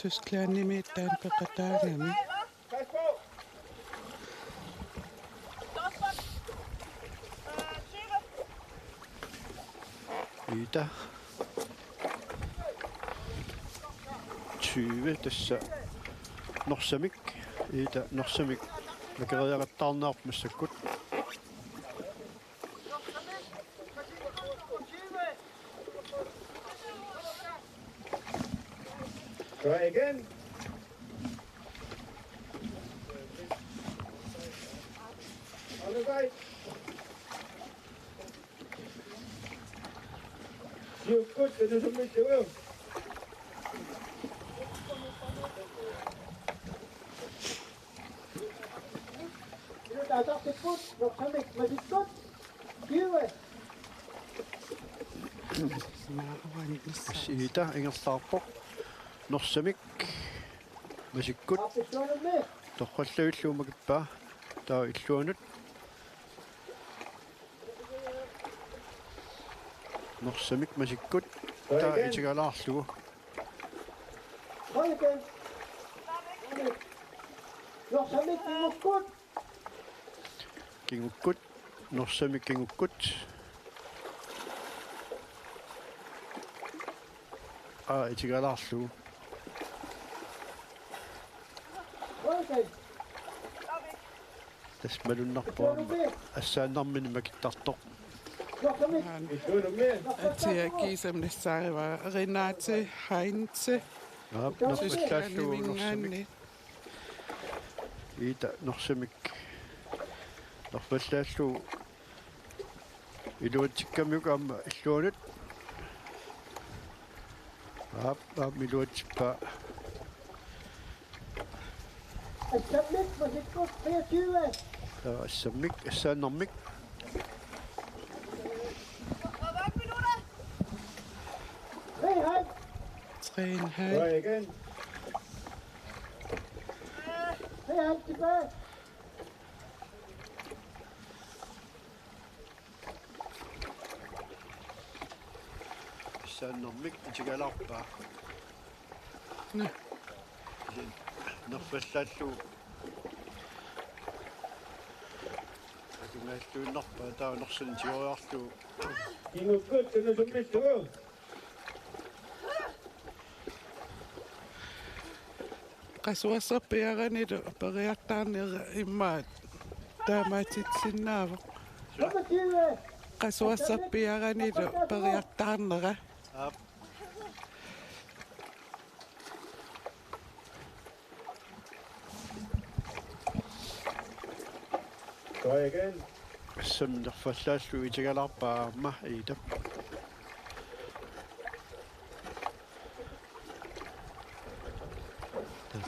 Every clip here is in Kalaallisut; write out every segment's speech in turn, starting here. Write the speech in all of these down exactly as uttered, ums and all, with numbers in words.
Tysklandimiittaaq peqataagami. Ida. Tyve tassa Norsamik. Ida Norsamik. Akeriaqattaarneq massakkut. Try again. On the side. Siukkut, Norsamik, siukkut. Inuit atartikkut, Norsamik, masikkut. Kiue. Ida ingerlaarpoq. Norsamik. Masikkut. Torrallavillugu makippaa. Taava illuanut. Norsamik masikkut. Taava itigalaarlugu. Norsamik kingukkut. Kingukkut. Norsamik kingukkut. Aa, itigalaarlugu. Tassa malunnarpoq assaannarmini makittartoq. Atia kiisam nassaariva Renate Heinze. Aap, nerfallaallugu Norsamik. Ida Norsamik. Nerfallaallugu iluatsikkamiuk aamma illuanut. Aap, aamma iluatsippaa. Assammik, masikkut, treogtyve. Taava assammik, assaannarmik. Tre en halv. Tre en halv. Try again. Tre en halv tilbage. Assaannarmik itigalaarpaa. Nå. Nerfallaallugu. Atungaalluinnarpaa taava Norsamik tigoriarlugu. Kingukkut, Norsamik, siukkut. Qasuersaarpiaranilu periartaarnera immaqa taamaatitsinnaavoq. Qasuersaarpiaranilu periartaarnera. Aap. Try again. Assammik nerfallaallugu itigalaarpaa aamma Ida.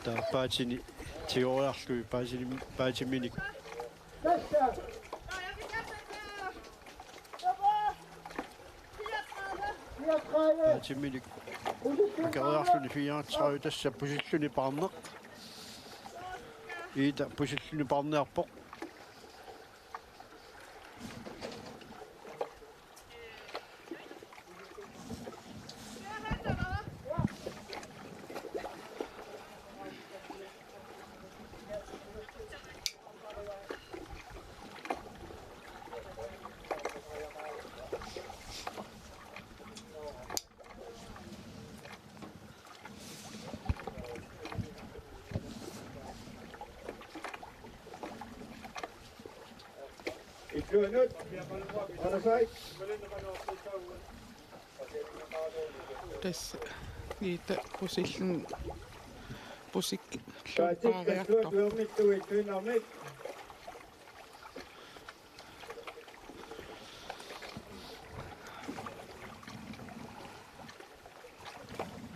Taava paatini tigoriarlugit paatini, paatiminik. Paatiminik. Akeriarluni fireogtredive tassa pusilluni paarneq. Ida pusilluni paarniarpoq. Illuanut. Onside. Tassa Ida pusillun, pusillugu paariartoq. Illuanut.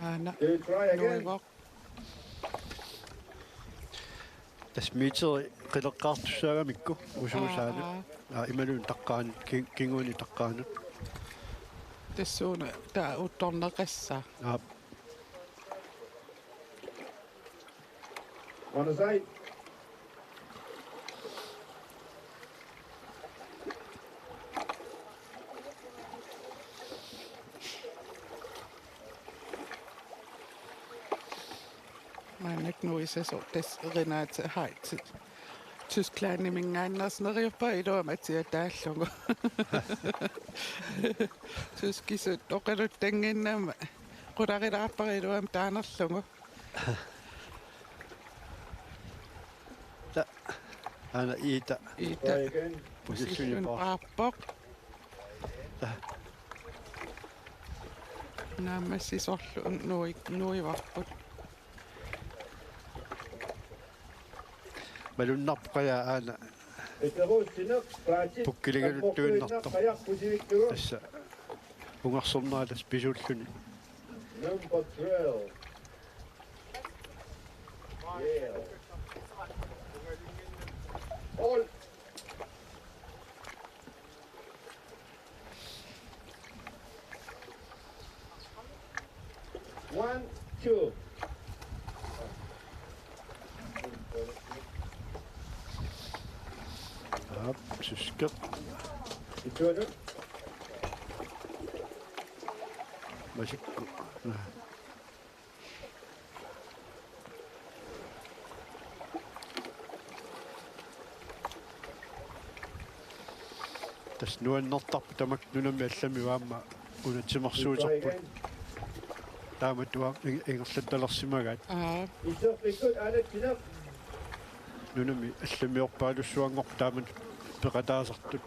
Aana. Try again. Nuivoq. Tassa meteri qileqqaartussaagamikku usuusaanut. Aa, aa. Aa, imaluunniit taqqaanut, ki-, kinguanik taqqaanut. Tassuuna taava uttorneqassaaq. Aap. Onside. Maannakkut nuisasoq tassa Renate Heidt. Tysklandiminngaanneersoq, neriuppunga iluamik atia taallugu. Tyskisut oqaluttannginnama qularilaarpara iluamik taanerlugu. Ta-, aana Iita. Iita. Positionipaar-, positionipaarpoq. Ta-, naammassisorlu nui-, nuivarput. Malunnarpoq qajaq aana pukkiligaluttuinnartoq. Tassa ungarsornera tassa pisuulluni. Number twelve. Yeah. All. One, two. Aap, tyskeq. Itunut. Masikku. Tassa nuannertarpoq tamakku nunami allamiut aamma una timersuuterput. Taamatut aamma ing-, ingerlattalersimagaat. Aa. Nunami allamiorpaalussuanngorput taamatut peqataasartut.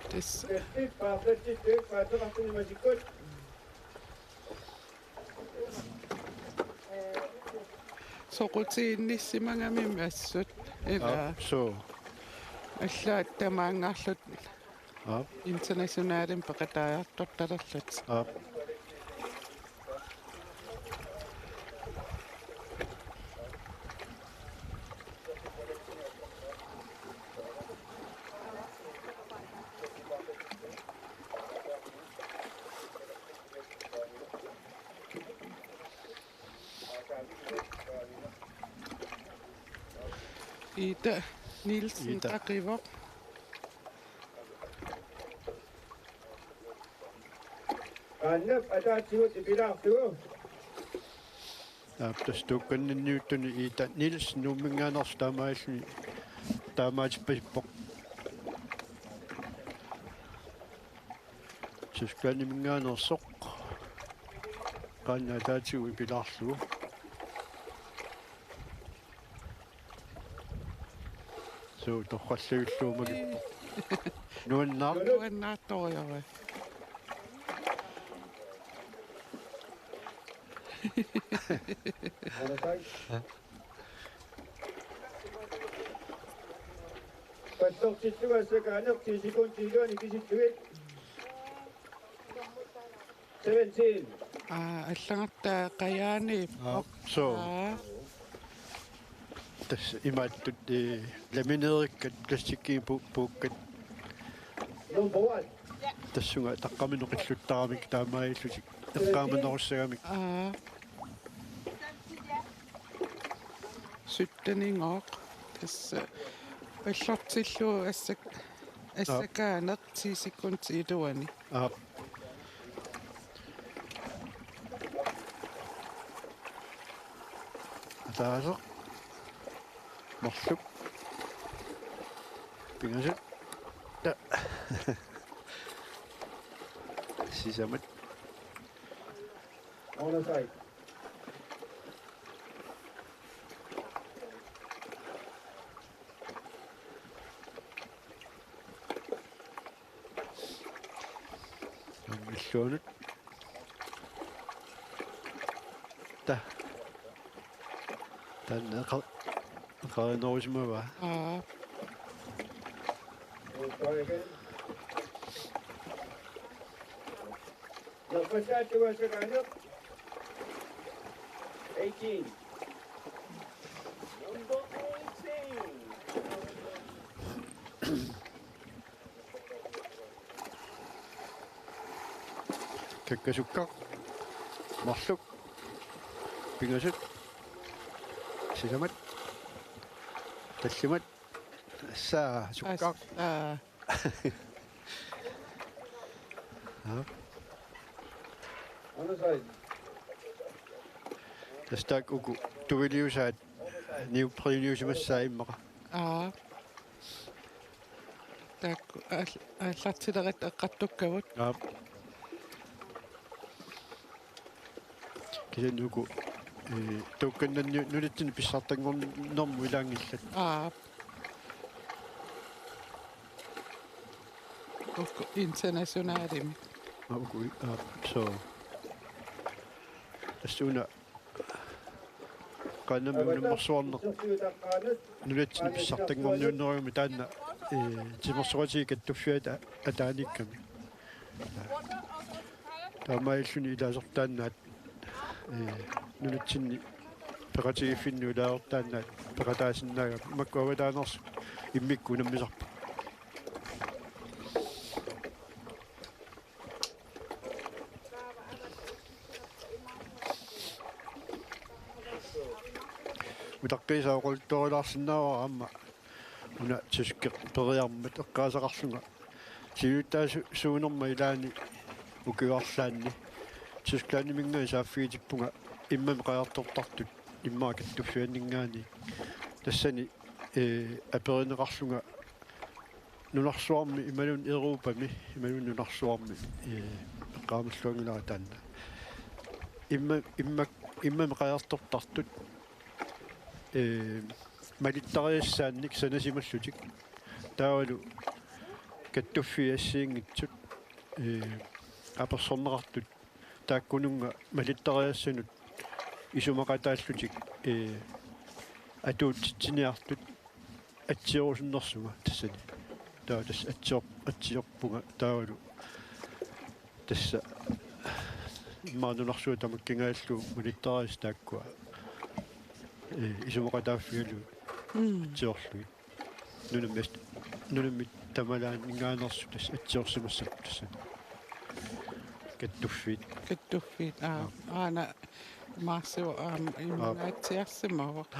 Tassa. Soqutiginnissimagamik assut. Ila. Aap, suu. Allaat tamaanngarlutik. Aap. Internationalimik peqataajartortalerlutik. Aap. Iita Nielsen. Iita. Qaqivoq. Qaannap ataatigut ipilaartugu. Aap, tassa tuukkanninniuttuni Iita Nielsen Nuumminngaanneersoq taamaalilluni taamaatippasippoq. Tysklandiminngaanneersoq. Qaannap ataatigut ipilaarlugu. Suu, torrallagillugu makippoq. Nuannaar-. Nuannaartorujorujuk. Pallortillugu assakaaneq ti sekundit iluanni kisitsivit. Seventeen. Aa, allagartaa qajaani. Aa, suu. Aa. Tassa imaattut, eh, lamineerikkat plastikkinik pu-, puukkat. Number one. Tassunga taqqaminoq qilluttaramik taamaalillutik eqqaamanerussagamik. Aa. Sytteningooq. Tassa pallortillugu assak-, assakaaneq ti sekundit iluani. Aap. Ataaseq. Marluk. Pingasut. Ta-. Sisamat. Onside. Illuanut. Ta-. Taanna eqa-, eqarinerusimavaa. Aa. Eighteen. Number eighteen. Kakkasukkaq. Marluk. Pingasut. Sisamat. Tallimat. Assaa, sukkaq. As-, aa. Aa. Onside. Tassa taakku uku tuiliusaat neopreniusimassaat immaqa. Aa. Taakku aal-, aallartileratta eqqartukkavut. Aap. Kisianni uku, ee, tuukkannanni nunatsinni pissartanngornermut ilaanngillat. Aap. Uku internationalimik. Aa, uku, aa, so. Tassa una Qaannami unammersuarneq nunatsinni pissartanngorniunnerugami taanna, ee, timersoqatigiit kattuffiata ataaniikkami. Taamaalilluni ilaasortaannaat, ee, nunatsinni peqatigiiffinnut ilaasortaannaat peqataasinnaagami makku avataaneersut immikkut unammisarput. Utaqqiisaa oqaluttuarilaarsinnaavara aamma una tyskit periarmat eqqaasaqarlunga. Siulittaasuunerma ilaani ukioq arlaanni Tysklandiminngaanniit saaffigitippunga immami qajartortartut immaqa kattuffianninngaanniit. Tassani, ee, aperineqarlunga nunarsuarmi imaluunniit Europami, imaluunniit nunarsuarmi, ee, eqqaamalluanngilara taanna. Imma-, imma-, immami qajartortartut, ee, malittariassaannik sanasimallutik. Taavalu kattuffiit assigiinngitsut, ee, apersorneqartut taakkununnga malittariassanut isumaqataallutik, ee, atuutsitsiniartut atsiorusunnersunga tassani. Taava tassa atsior-, atsiorpunga taavalu tassa immaqa nunarsuaq tamakkingajallugu malittariassat taakkua, ee, isumaqataaffigalugit. Mm. Atsiorlugit. Nunammi ast-, nunammi tamalaanninngaanneersut tassa atsiorsimassapput tassani. Kattuffiit. Kattuffiit, aa. Aa. Aana imaarsivoq aamma. Aa. Imaatsiarsimavoq.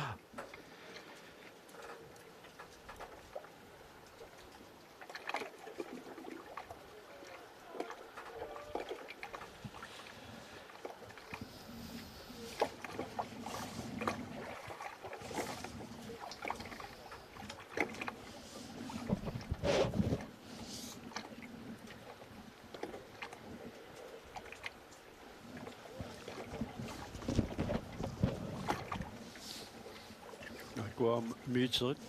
Akua meterit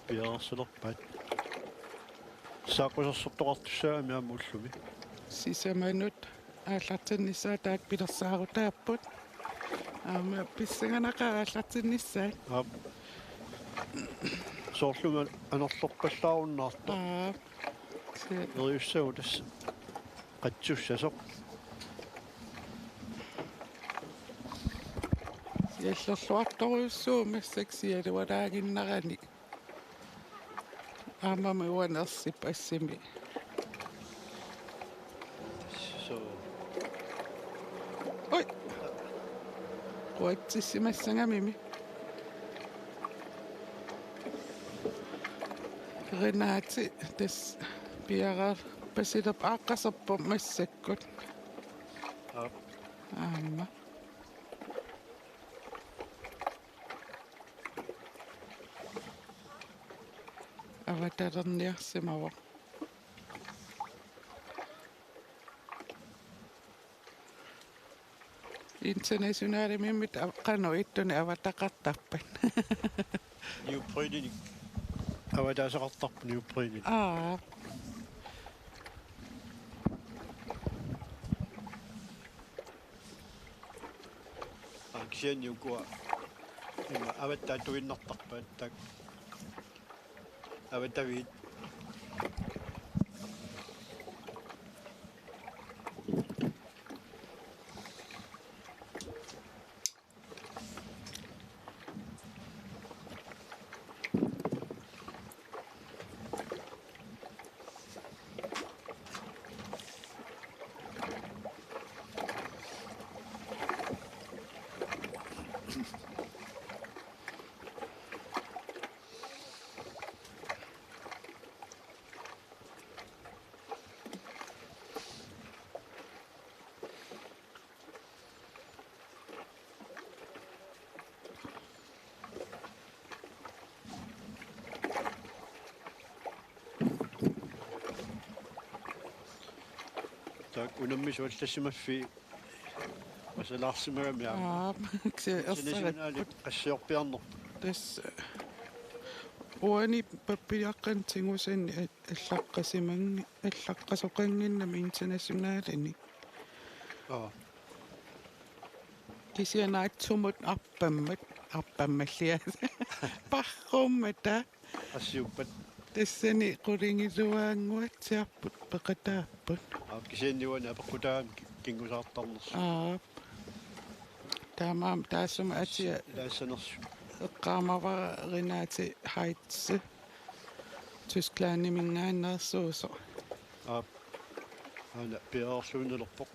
piareersalerpaat. Saaqqusersortoqartussaagami aamma ullumi. Sisamanut aallartinnissaat taakku pilersaarutaapput. Aamma pissanganaqaaq aallartinnissaat. Aap. Soorlumi anorlerpallaarunnaartoq. Aap. Si- Eriussagu tassa qatsussasoq. Siallerluartorujussuuvoq massakkut sialualaaginnarani. Aammami uani ersippoq assimi. So. Oj! Quatsissimassagamimi. Renate tassa piareerpasilerpoq aaqqaserpoq massakkut. Aap. Aamma. Avatalerniarsimavoq. Internationalimimmit av-, qanoq ittunik avataqartarpat? Neopreninik. Avataasaqartarpoq neopreninik. Aa. Aa, kisianni ukua ima avattaat tuinnartarpaat taakku. Avataviit. Unammisut allassimaffii masalaarsimagami aamma. Aap, kisianni ersarit. Internationalit qassiorpiarnerput. Tassa uani pappiaqqanik tigusanni al-, allaqqasimangi-, allaqqasoqannginnami internationalini. Aa. Kisianni naatsumut arpammat, arpammalliat. Parrummata. Qassiuppat? Tassani qulingiluaannguatsiarput peqataapput. Aa, kisianni uani apeqqutaagami ki-, kingusaartarnersoq. Aap. Taamaammat taassuma atia ilaassanersut. Eqqaamavara Renate Heitze Tysklandiminngaanneersuusoq. Aap. Aana piareerluinnalerpoq.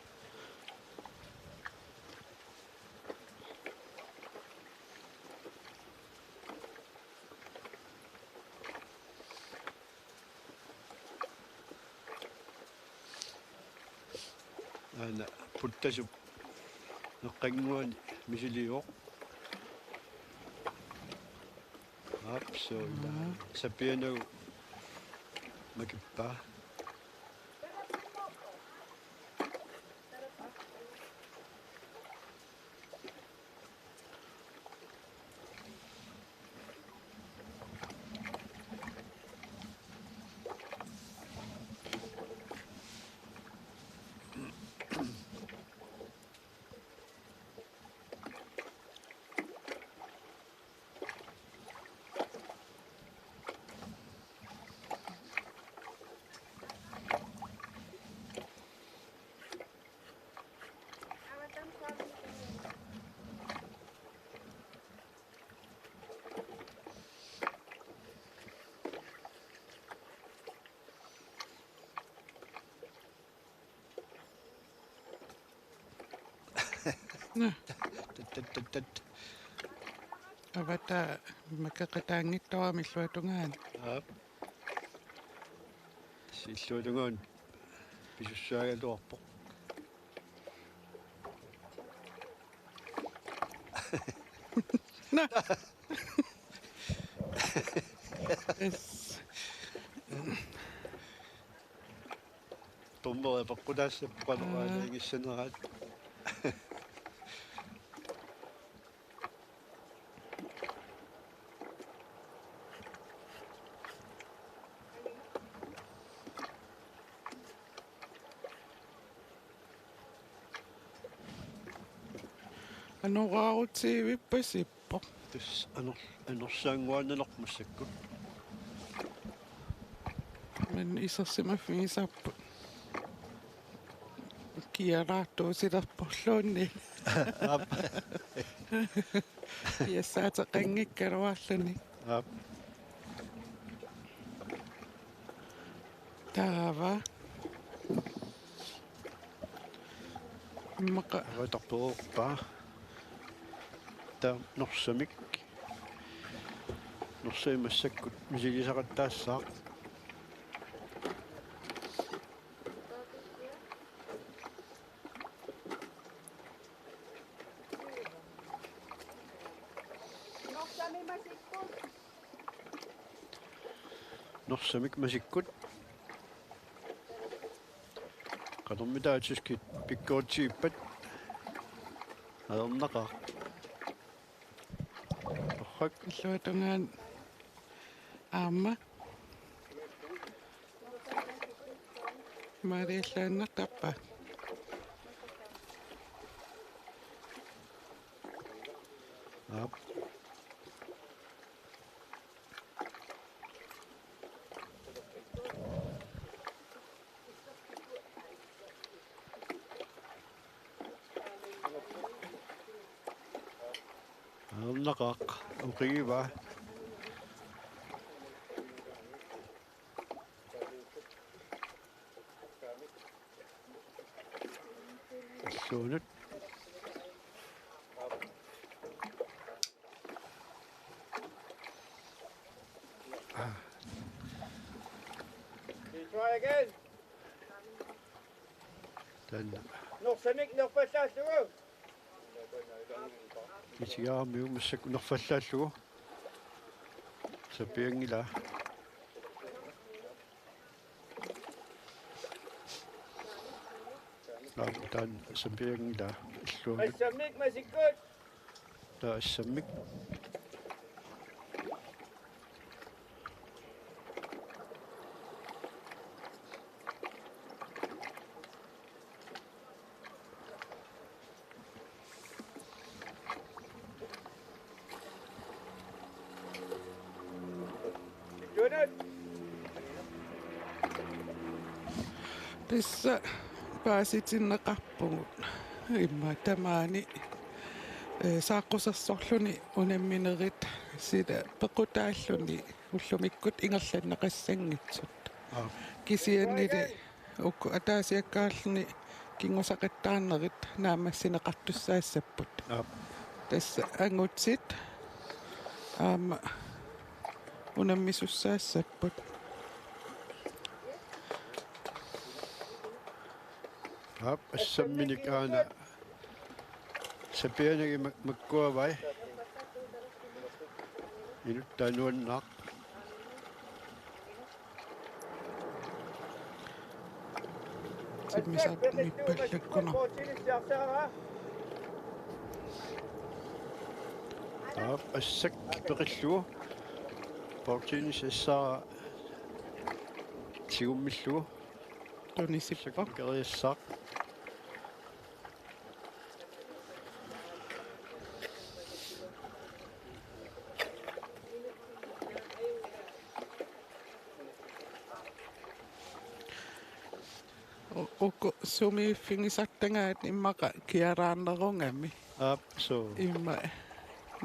Aana puttasup eqqannguani misiliivoq. Aap, suu, ila. Aa. Sapianagu makippaa. Nå. Tat, tat, tat, tat. Avataa makeqataanngitsoq aamma illuatungaani. Aap. Illuatungaani pisussaagaluarpoq. Nå. Yes. Tummeri apeqqutaassapput qanoq aalajangissaneraat. Anoraarutsivippasippoq. Tassa anor-, anorsaannguaannarpoq massakkut. Maani isersimaffigisarput. Kiaraartuusilerporluunniit. Aap. Kiassaateqanngikkaluarluni. Aap. Taava. Immaqa. Avatarpoorpaa. Taava Norsamik. Norsamik massakkut misilisaqattaassaaq. Norsamik masikkut. Qanormitaava tyskit pikkoritsigippat? Ajornaqaaq. Torrak. Illuatungaani aamma. Maaliallaannartarpa? Aap. Ajornaqaaq, oqigivaa. Illuunut. Try again. Taanna. Norsamik nerfallaallugu. Isigaarmiu massakkut nerfallaallugu. Sapianngilaa. Taava taanna sapianngilaq illuanut. Assammik masikkut. Taava assammik. Tassa paasitinneqarpugut immaqa tamaani, ee, saaqqusersorluni unamminerit sila pequtaalluni ullumikkut ingerlanneqassanngitsut. Aap. Kisiannili uku ataasiakkaarluni kingusaqattaarnerit naammassineqartussaassapput. Aap. Tassa angutit aamma unammisussaassapput. Aap, assamminik aana sapianagit mak-, makkuavai. Inuttaa nuannaaq. Timmisarput mippallakkunarpoq. Aap, assak peqillugu. Poortiinissaq assaara tigummillugu. Tunisippoq. Assak makeriassaaq. U-, uku sumiiffigisartagaat immaqa kialaarnerugami. Aap, suu. Immaqa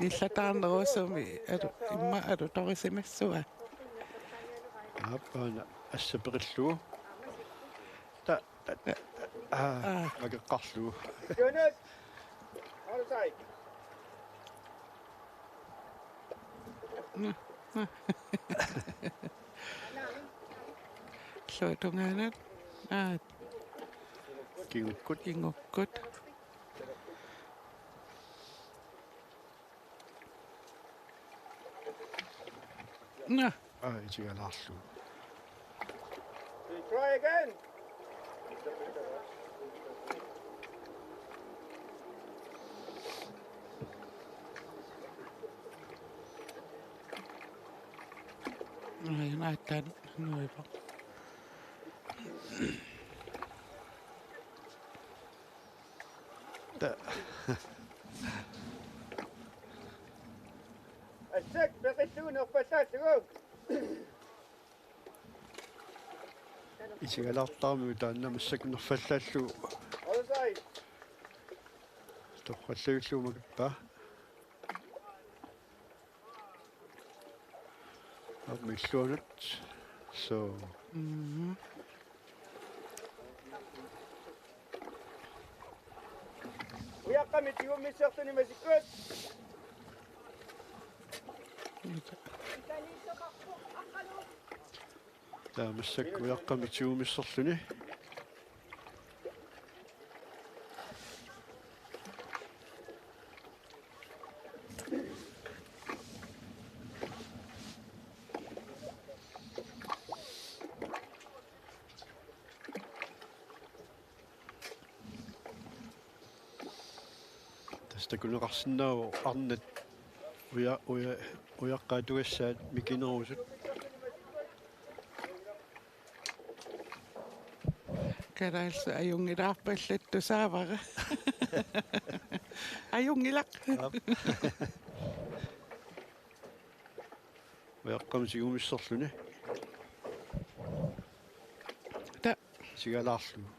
nillataarnerusumi alu-, immaqa alutorisimassavat. Aap, aana assapeqillugu. Ta-, ta-, ta-, aa, aap, makeqqarlugu. Unit. Onside. Nå, nå. Illuatungaanut. Aap. Kingukkut. Kingukkut. Nå. Aa, itigalaarlugu. Try again. Ai, naattaan nuivoq. Ta-, assak peqillugu nerfallaallugu. Isigalaartaramiuk taanna massakkut nerfallaallugu. Onside. Torrallavillugu makippaa. Aamma illuanut. Suu. Mhm. Ujaqqamik tigummisserluni masikkut. Taava massakkut ujaqqamik tigummisserluni. Tassa takuneqarsinnaavoq arnat uja-, uja-, ujaqqaat tugassaat mikinerusut. Kalaallisut ajunngilaarpallattusaavara. Ajunngilaq. Aap. Ujaqqamik tigummisserluni. Ta-, isigalaarlugu.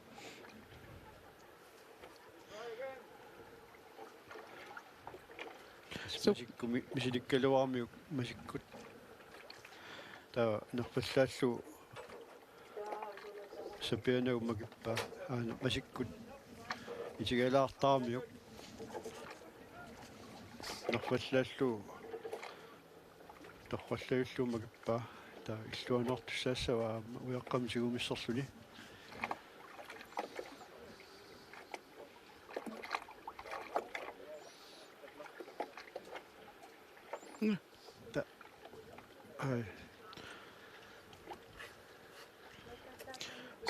Su- Masikkut mi-, misilikkaluaramiuk masikkut. Taava nerfallaallugu sapianagu makippaa. Aana masikkut itigalaartaramiuk. Nerfallaallugu. Torrallavillugu makippaa. Taava illuanuartussaassava aamma ujaqqamik tigummisserluni. Nå. Ta-, ai.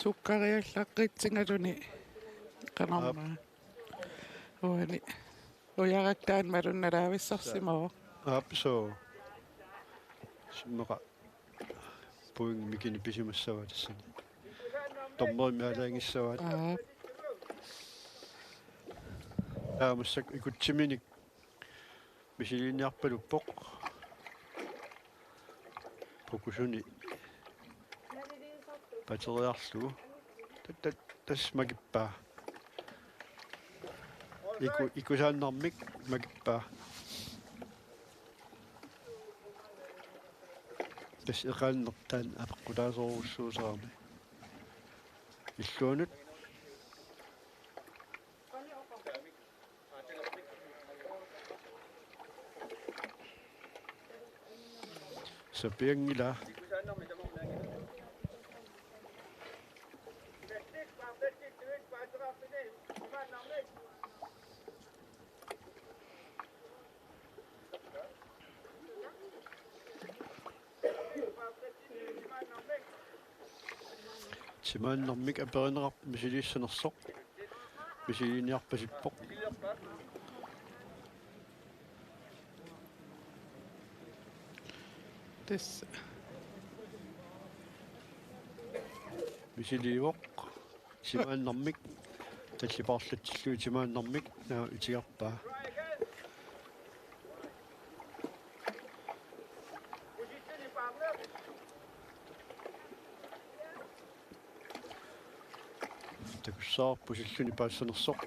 Sukkariallaqqitsingaluni Qanormaa. Uani. Ujarak taanna malunnalaavissarsimavoq. Aap, suu. Simmaqa. Point mikini pisimassavaat tassani. Dommerimik aalajangissavaat. Aap. Taava massakkut ikutsiminik misiliiniarpaluppoq. Pukusuni pateriarlugu. Tat-, tat-, tassa makippaa. Iku-, ikusaannarmik makippaa. Tassa eqaanneq taanna apeqqutaasorujussuusarami. Illuanut. Sapianngilaq. Timaannarmik aperineqarpoq misiliissanersoq. Misiliiniarpasippoq. Tassa. Misiliivoq. Timaannarmik. Tallipaarlatsillugit timaannarmik. Naa, itigarpaa. Takussavarput pusilluni paassanersoq.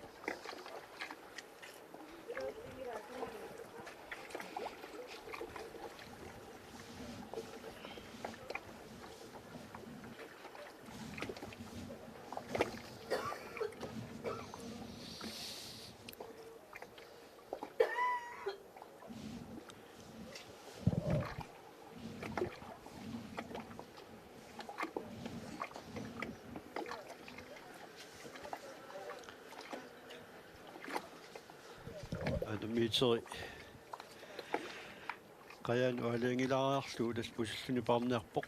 Aana meteri qajaanut aalajangilaariarlugu tassa pusilluni paarniarpoq.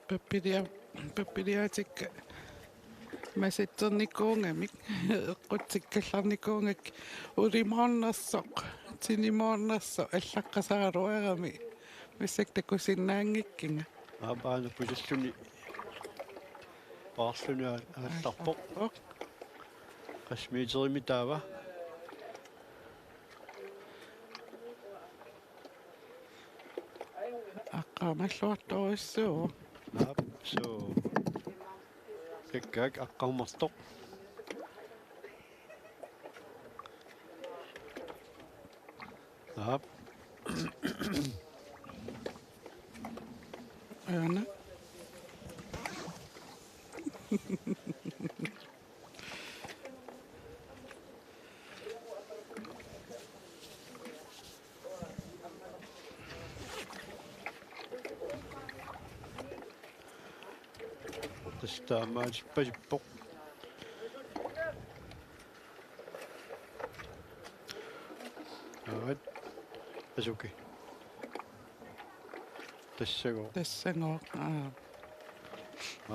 Pappilia-, pappiliaatikka masitsernikuugamik, eqqutsikkallarnikuugakku, ulimoornersoq, tinimoornersoq allaqqasaraluarami, massakkut takusinnaanngikkiga. Aap, aana pusilluni paarluni aa-, aallarpoq. Aallarpoq. Qassit meterimik taava? Aqqaamalluartorujussuuvoq. Aap, suu. Kakkaak aqqaamartoq. Aap. Aana. Tassa taamaalippasippoq. Aat. Asuki. Tassagooq. Tassagooq, aa.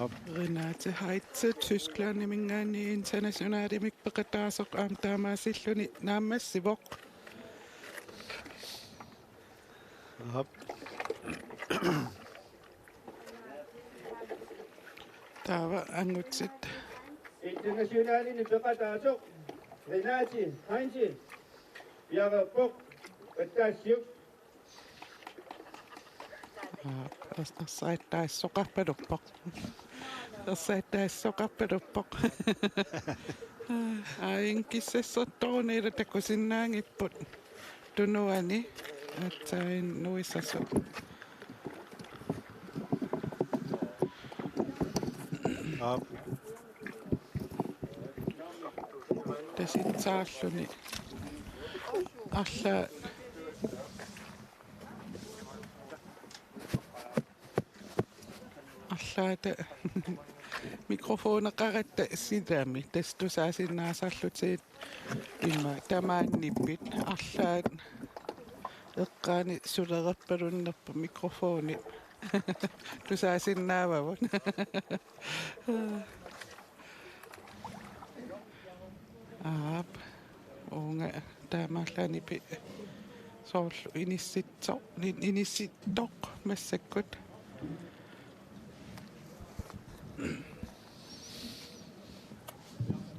Aap. Renate Heitze, Tysklandiminngaanniit internationalimik peqataasoq aamma taamaasilluni naammassivoq. Aap. Taava angutit. Internationalimik peqataasoq Renate Heitze piareerpoq, pattaassiuk. Aa, ars-, arsaattaassoqarpaluppoq. Arsaattaassoqarpaluppoq. Aa, aa, inkissassortoruni ila takusinnaanngipput. Tunuani aatsaat nuisasut. Aap. Tasitsaarluni. Arlaat. Arlaata mikrofoneqaratta silami tassa tusaasinnaasarlutit ima tamaaniippit arlaat Eqqaani sulerpalunnerpoq mikrofoni. Tusaasinnaavavut. Aap. Uunga taamaallaat nipi soorlu inissitsoq, nin-, inissittoq massakkut.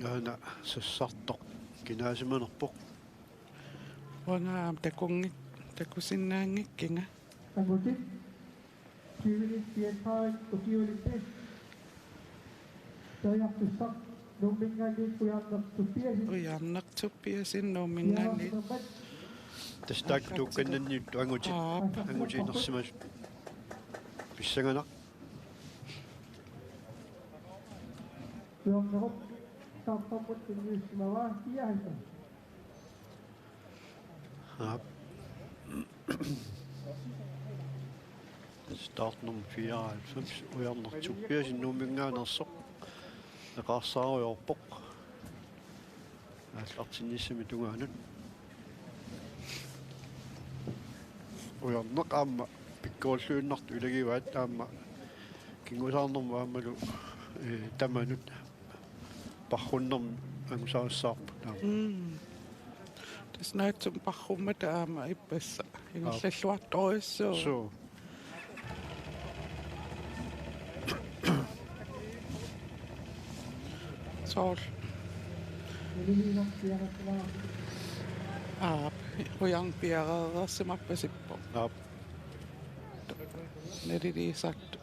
Aana sassartoq kinaasimanerpoq. Uanga aamma takunngik-, takusinnaanngikkiga. Angutit. Tyveni fireogtredive ukiulitti. Periarfissaq Nuumminngaanniit Ujarneq Tobiassen. Ujarneq Tobiassen Nuumminngaanniit. Piareersimammat. Tassa taakku tuukkannanniittut angutit, aap, angutit inersimasut. Pissanganaq. Ujarnerup startnummer tunniussimavaa fireoghalvfems. Aap. Startnummer fireoghalvfems, Ujarneq Tobiassen Nuumminngaanneersoq. Eqaarsaarujoorpoq. Aallartinnissami tungaanut. Ujarneq aamma pikkorilluinnartut ilagivaat aamma kingusaarnermut aammalu, eh, tamanut parrunnermik angusarissaarput aamma. Mm. Tassa naatsumik parrummata aamma ippassaq. Aap. Ingerlalluartorujussuuvoq. Suu. Soorlu. Aap, Ujarneq piareersimappasippoq. Aap. Naliliisartut.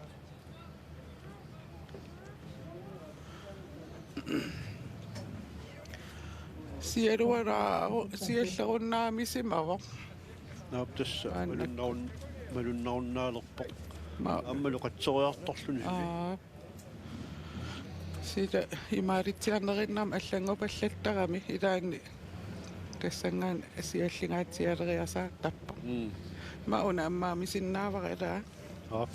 Sialuara-, siallerunnaamisimavoq. Naap, tassa. Aana. Malunnarun-, malunnarunnaalerpoq. Ma- Aammalu qatseriartorluni suli. Aa. Sila imaalitsiarnerinnarmi allanngupallattarami ilaanni tassanngaanniit siallingaatsialeriasaartarpoq. Mm. Ma una ammaamisinnaavara ilaa. Aap.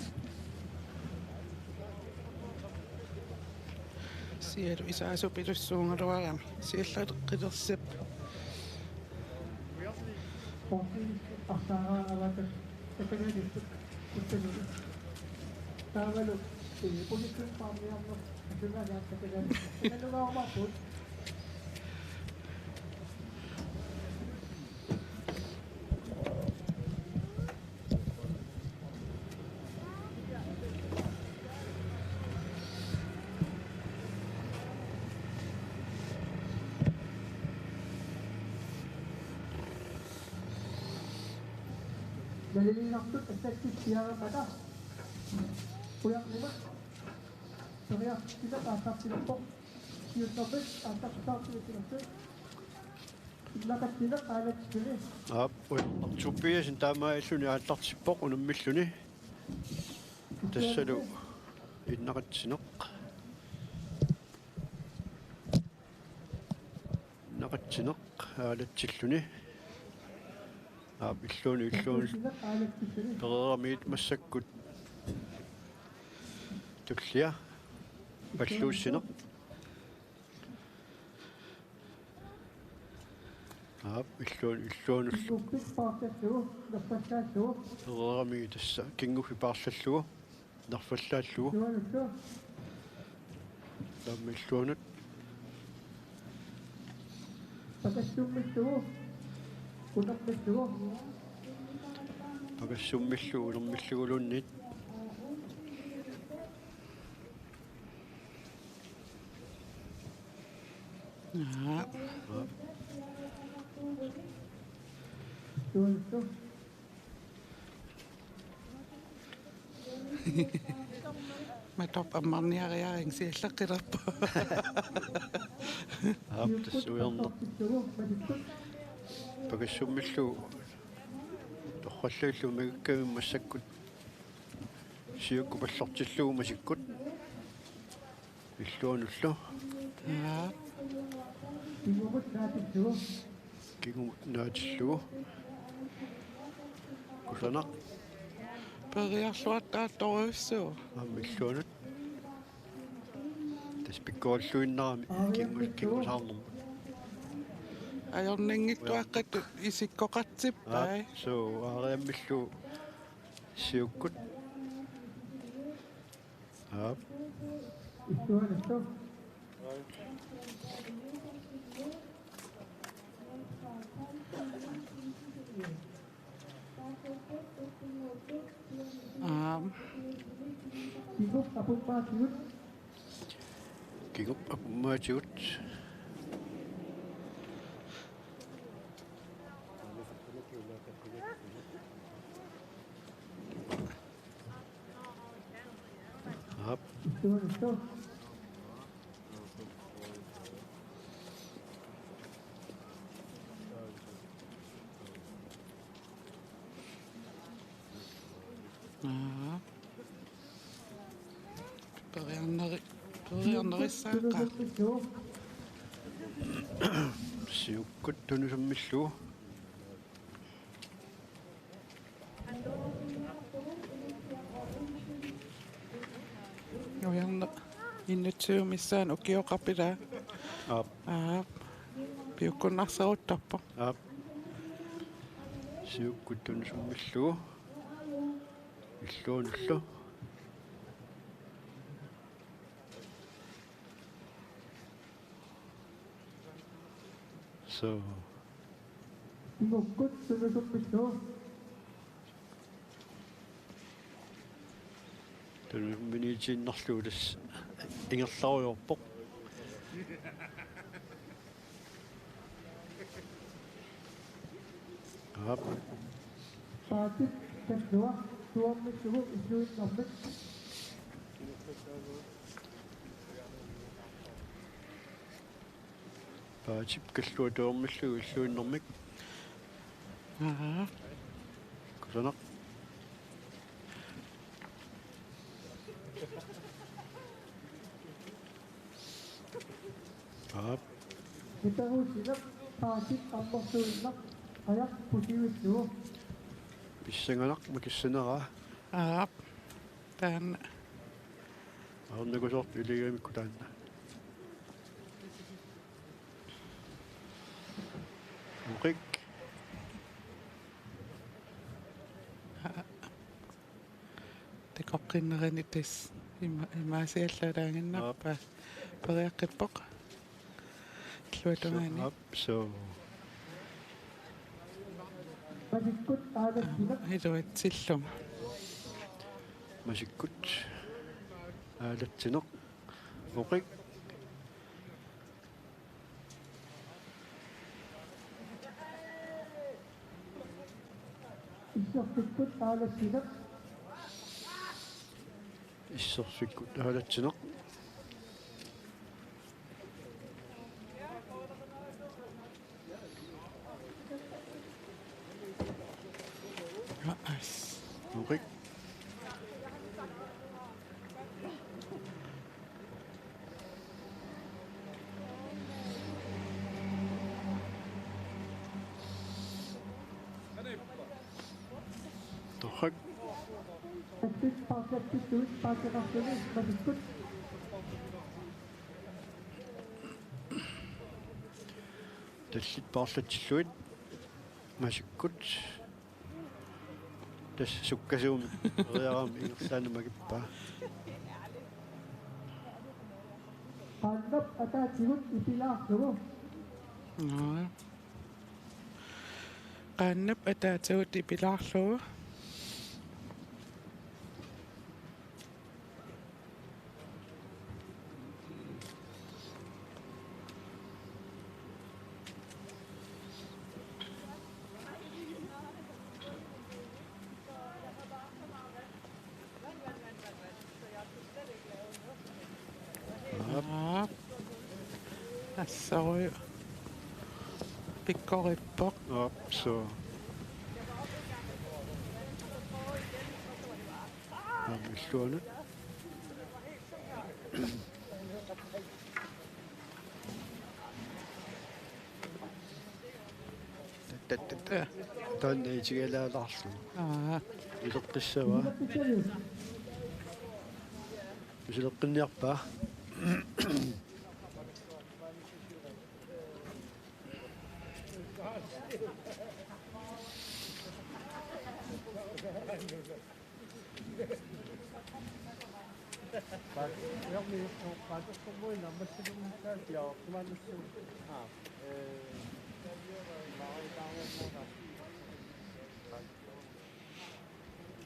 Sialu isaasupilussuugaluarami. Sialleqqilersippoq. Taavalu, eh, position paamiarneq, asunaga takanani. Takanungarumaarput. Naliliinartut assakkut piareermata. Ujarneq. Periarfissaq aallartilerpoq. Siullermik aallartitaaffilippilersoq. Innaqatsineq aallartilluni. Aap, Ujarneq Tobiassen taamaalilluni aallartippoq unammilluni. Tassalu innaqatsineq. Innaqatsineq aallartilluni. Aap, illuunut, illuunut. Pereeramiit massakkut. Tullia. Palluussineq. Aap, illuun-, illuunullu. Pereeramiit tassa. Kinguffik paarlallugu. Nerfallaallugu. Taama illuanut. Pakassummillugu. Unermillugu. Pakassummillugu unermilluguluunniit. Aa. Aa. Matoq ammarniariarlunga sialleqqilerpoq. Aap, tassa Ujarneq. Pakassummillugu torrallagillu magikkami massakkut. Siukkut pallortillugu masikkut. Illuanullu. Aa. Kingumut naatillugu. Kusanaq. Periarluartaartorujussuuvoq. Aamma illuanut. Tassa pikkorilluinnarami kingu-, kingusaarnermut. Ajornanngitsuaqqatut isikkoqartippai. Aap, suu, aariammillu siukkut. Aap. Aap. Kingup apummaatigut. Kingup apummaatigut. Aap. Aa. Periarneri-, periarnerissaaqaaq. Siukkut tunusummillu. Ujarneq innutsiu missaani ukioqarpit ilaa? Aap. Aap. Piukkunnarseruttorpoq. Aap. Siukkut tunusummillu. Illuunullu. Suu. Kingukkut tunusummillu. Tunusumminiitiinnarlugu tassa ingerlarujoorpoq. Aap. Paatip Kalluaq tuormillugu illuinnarmik. Paatip Kalluaq tuormillugu illuinnarmik. Aa. Kusanaq. Aap. Niperussineq Paatip ammersuinnaq qajaq pusivillugu. Pissanganaq makissaneraa. Aap. Taanna. Arnakusoortut iligamikku taanna. Oqik. Takoqqinnerani tassa ima-, imaasiallaalaaginnarpaa. Aap. Periaqqippoq. Illuatungaani. Aap, suu. Masikkut aalatsineq. Aa, iluatsillugu. Masikkut aalatsineq. Oqik. Isserfikkut aalatsineq. Isserfikkut aalatsineq. Aas. Oqik. Torrak. Tallit paarlatsittuit paasisaqarluni masikkut. Tallit paarlatsillugit masikkut. Tassa sukkasuumik periarami ingerlaannaq makippaa. Qaannap ataatsigut ipilaarlugu. Naa. Qaannap ataatsigut ipilaarlugu. Aap. Assorujuk. Pikkorippoq. Aap, suu. Aamma illuanut. Tat, tat, tat, tat. Taanna itigalaalaarlugu. Aa. Ileqqissavaa. Isileqqinniarpaa.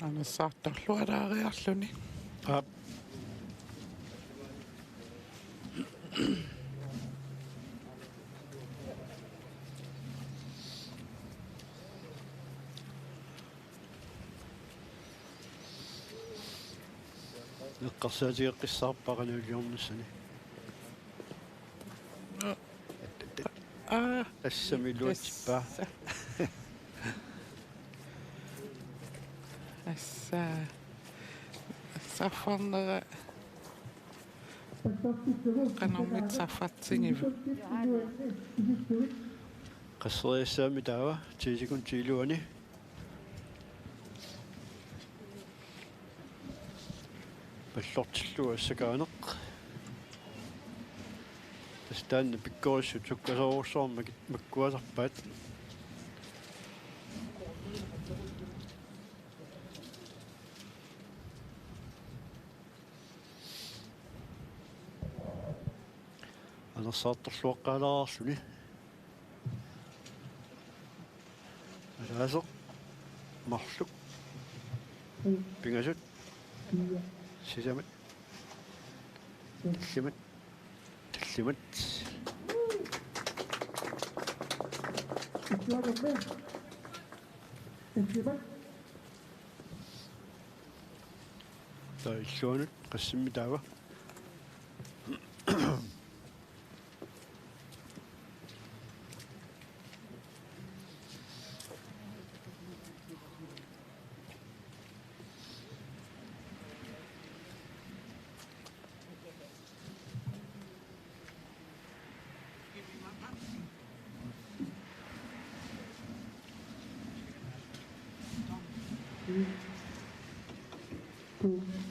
Anersaartorlualaariarluni. Aap. Eqqarsaatigeqqissaarpara qanoq iliornissani. Aa. Assami iluatsippaa. Tassa. Assa. Saffarnera. Qanormita saffartigiva? Qasseriassaammi taava, ti sekundit iluanni. Pallortillugu assakaaneq. Tassa taanna pikkorissut sukkasoorujussuarmik makkuasarpaat. Anersaartorluaqqaalaarluni. Ataaseq. Marluk. Pingasut. Sisamat. Tallimat. Tallimat. Taava illuanut qassimmi taava?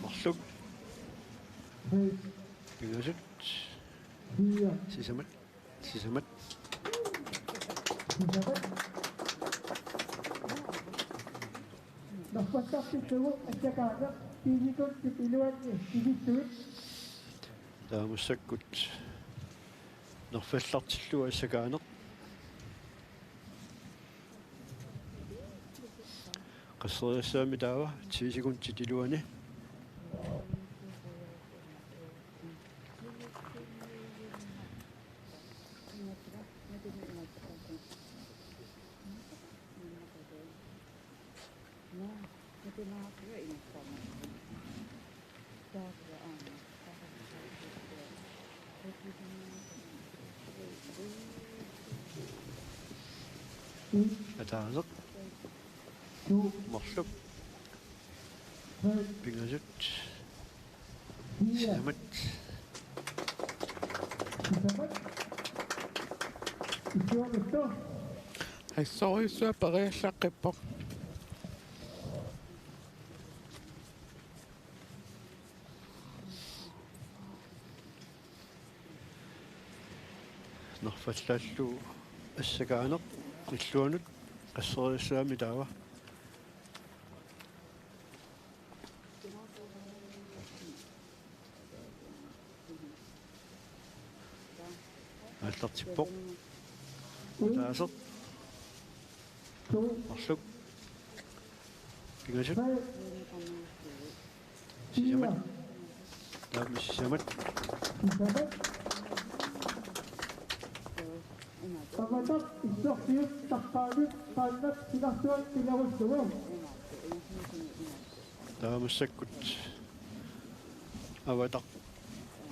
Marluk. Pingasut. Sisamat. Sisamat. Naffallartillugu assakaaneq ti sekundit iluanni inissuit. Taava massakkut naffallartillugu assakaaneq. Qasseriassaammi taava ti sekundit iluanni. Ataaseq. Marluk. Pingasut. Sisamat. Assorujussuaq periallaqqippoq. Naffallaallu assakaaneq illuanut qasseriassaammi taava. Aallartippoq. Ataaseq. Marluk. Pingasut. Sisamat. Taama sisamat. Avataq issorfiup taqqaanut qaannap silarsuaq pilerussugu. Taava massakkut Avataq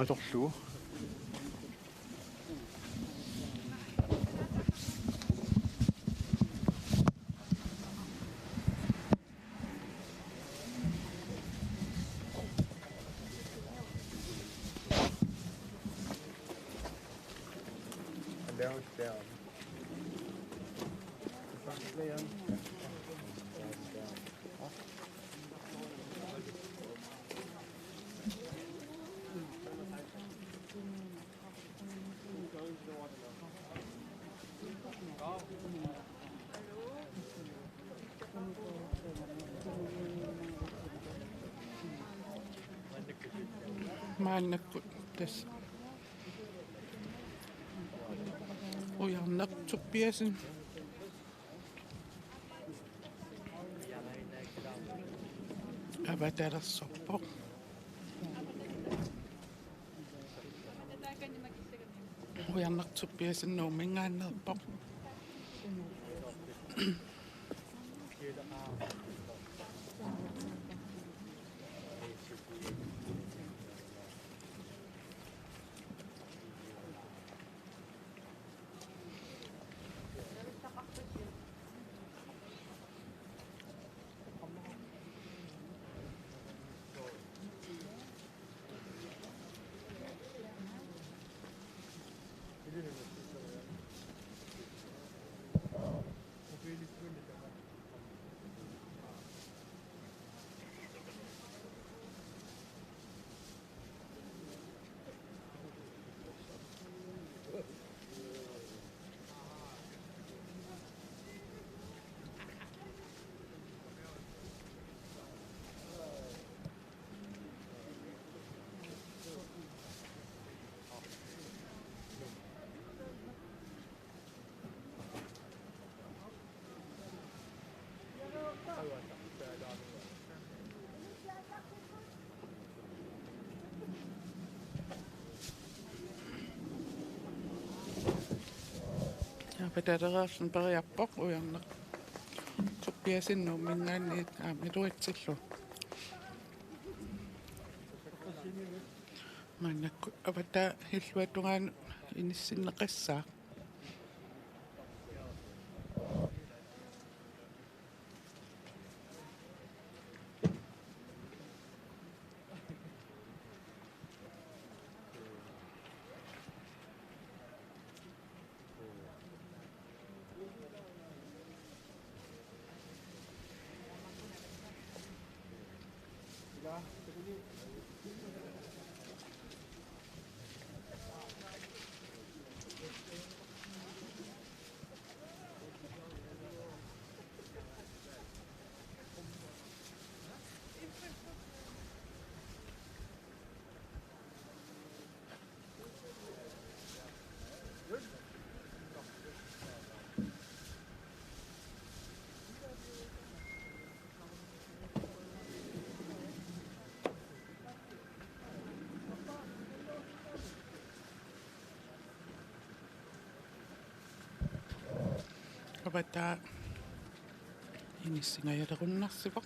atorlugu. Maannakkut tassa Ujarneq Tobiassen avatalersorpoq. Ujarneq Tobiassen Nuumminngaanneerpoq. Avatalersorneq periarpoq Ujarneq Tobiassen Nuumminngaanniit aamma iluatsillugu. Maannakkut avataa illuatungaanut inissinneqassaaq. Avataa inissingajalerunarsivoq.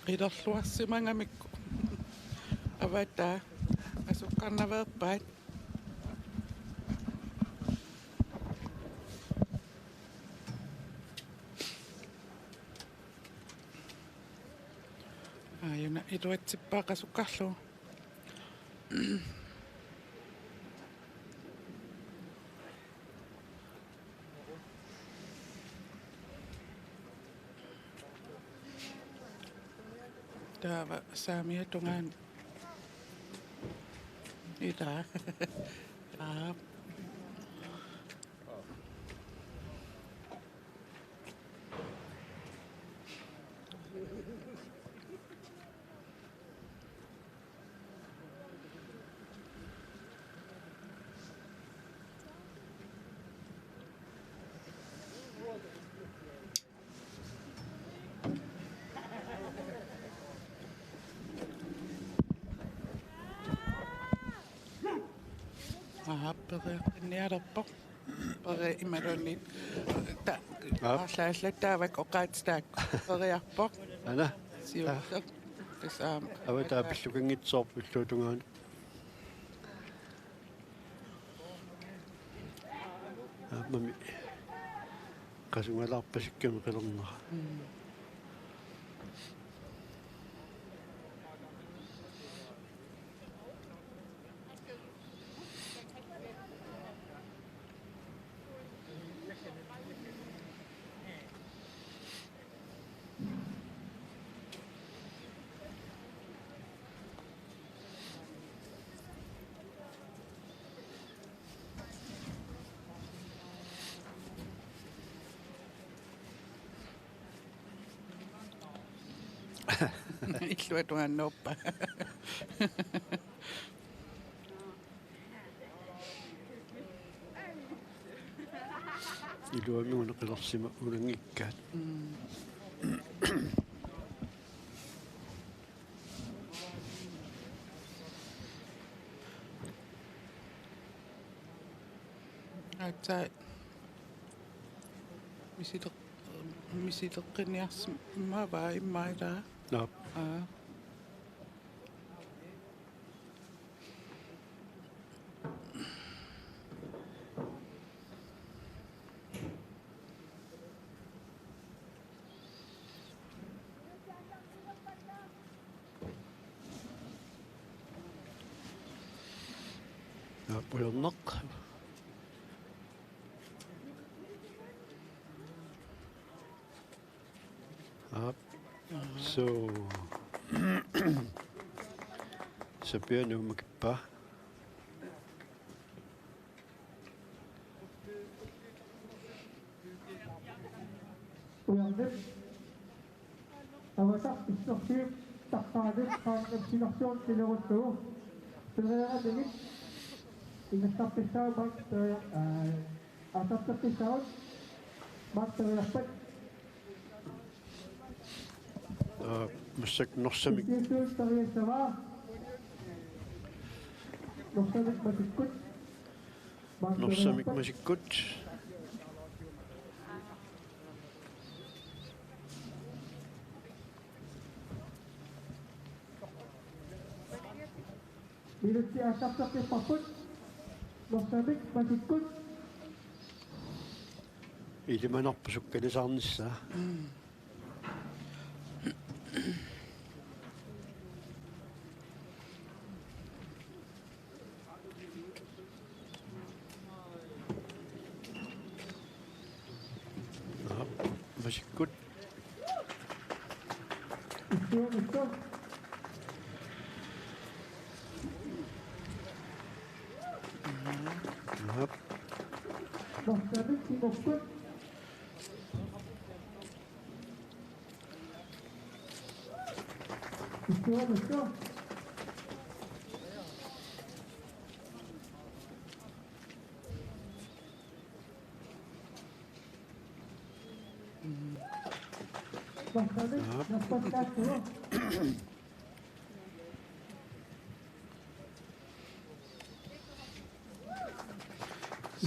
Qilerluarsimagamikku. Avataa asukkarnaveerpaat. Aajuna iluatsippaat qasukkarlugu. Taava saamiata tungaanut. Ila. Aap. Aap, periartinnialerpoq. Peri imaluunniit ta-, aap, aarlaallattaavak oqaatsit taakku periarpoq. Ana. Siulleq. Tassa aamma. Avataa pillukanngitsoorpoq illuatungaanut. Aammami qasungalaarpasikkami qilernera. Mm. Illuatungaannuuppa. Iluamik una qilarsima unanngikkaat. Mm. Aatsaat misileq-, misileqqinniarsimavaa immaqa ilaa. Naap. Aa. Aap, ujarneq. Aap. So. Sapianni uummakippaa. Ujarneq. Avatar Issorliup taqqaanut qaannap silarsuartileruttugu. Pereeramigit ingerlaqqissaaq maani peria-, aa, aaqqissaaq maani periarpat. Aa, massakkut Norsamik. Siulittut periassavaa. Norsamik masikkut. Norsamik masikkut. Minutsit aallarteqqipparput. Norsamik masikkut. Ilimanarpoq sukkanisaarnissaa. Mm. Aap, masikkut. Aap.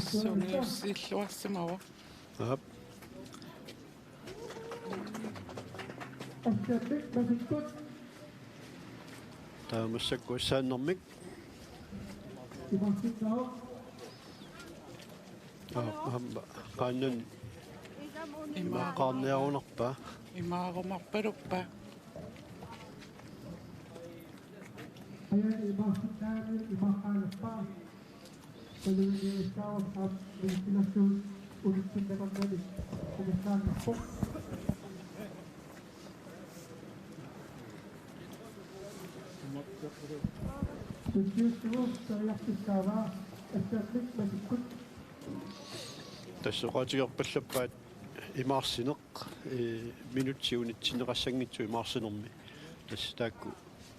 Sungiussilluarsimavoq. Aap. Taava massakkut assaannermik. Aap, aamma qaannani imaaqqaarniarunarpaa. Imaarumarpaluppa. Ajani imaarsinnaanani imaaqqaalerpaa. Palunniussaavarput minutsit silarsuut unitsinneqarnani ingerlaannarpoq. Tuttiussuup periarfissaavaa assammik masikkut. Tassa oqaatigerpallappaat imaarsineq, ee, minutsit unitsinneqassanngitsut imaarsinermi. Tassa taakku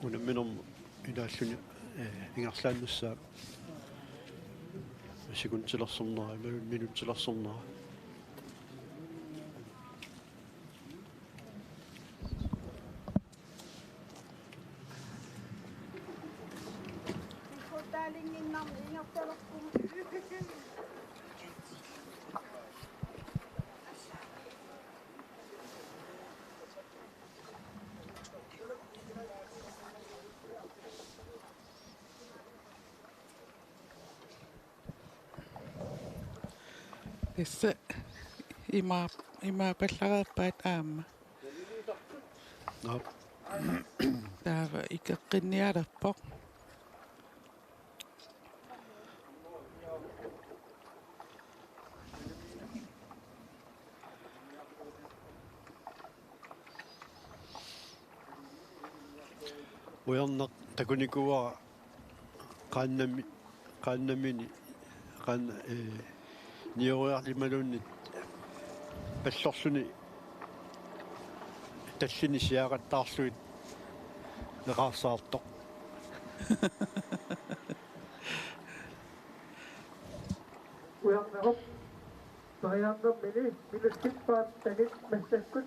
unamminermut ilaalluni, ee, ingerlaannassaaq. Sekundilersornera, imaluunniit minutsilersornera. Tassa ima-, imaapallareerpaat aamma. Aap. Taava ikeqqinnialerpoq. Ujarneq takunikuuara qaannami-, qaannamini, qaanna-, ee, nioriarluni imaluunniit pallorluni Tallini siaaqattaarlugit eqaarsaartoq. Ujarnerup periarnermini minutsit paatagit massakkut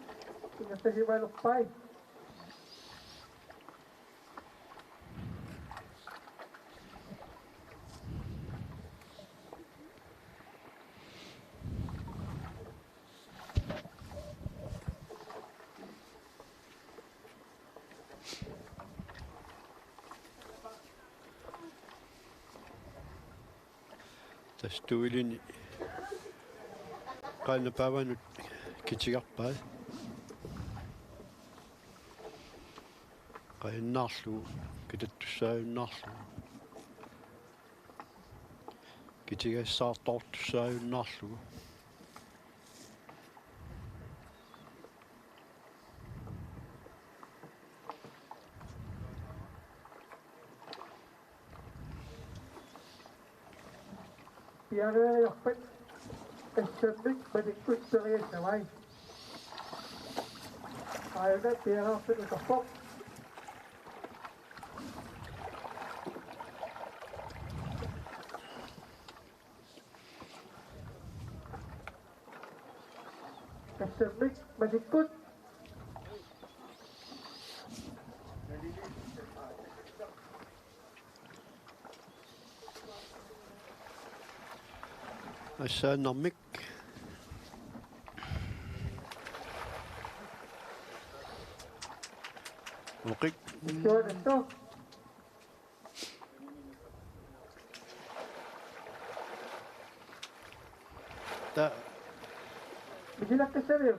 ingerlasimalerpai. Tassa tuilini qaannat paavanut kitigarpai. Qajannaarlugu, kitattussaajunnaarlugu. Kitigassaartoortussaajunnaarlugu. Piareeriarpat assammik malikkut periassavai. Aajuna piareersimasoq. Assammik malikkut. Assaannarmik. Oqik. Suanattu. Ta. Misilakkissavaa.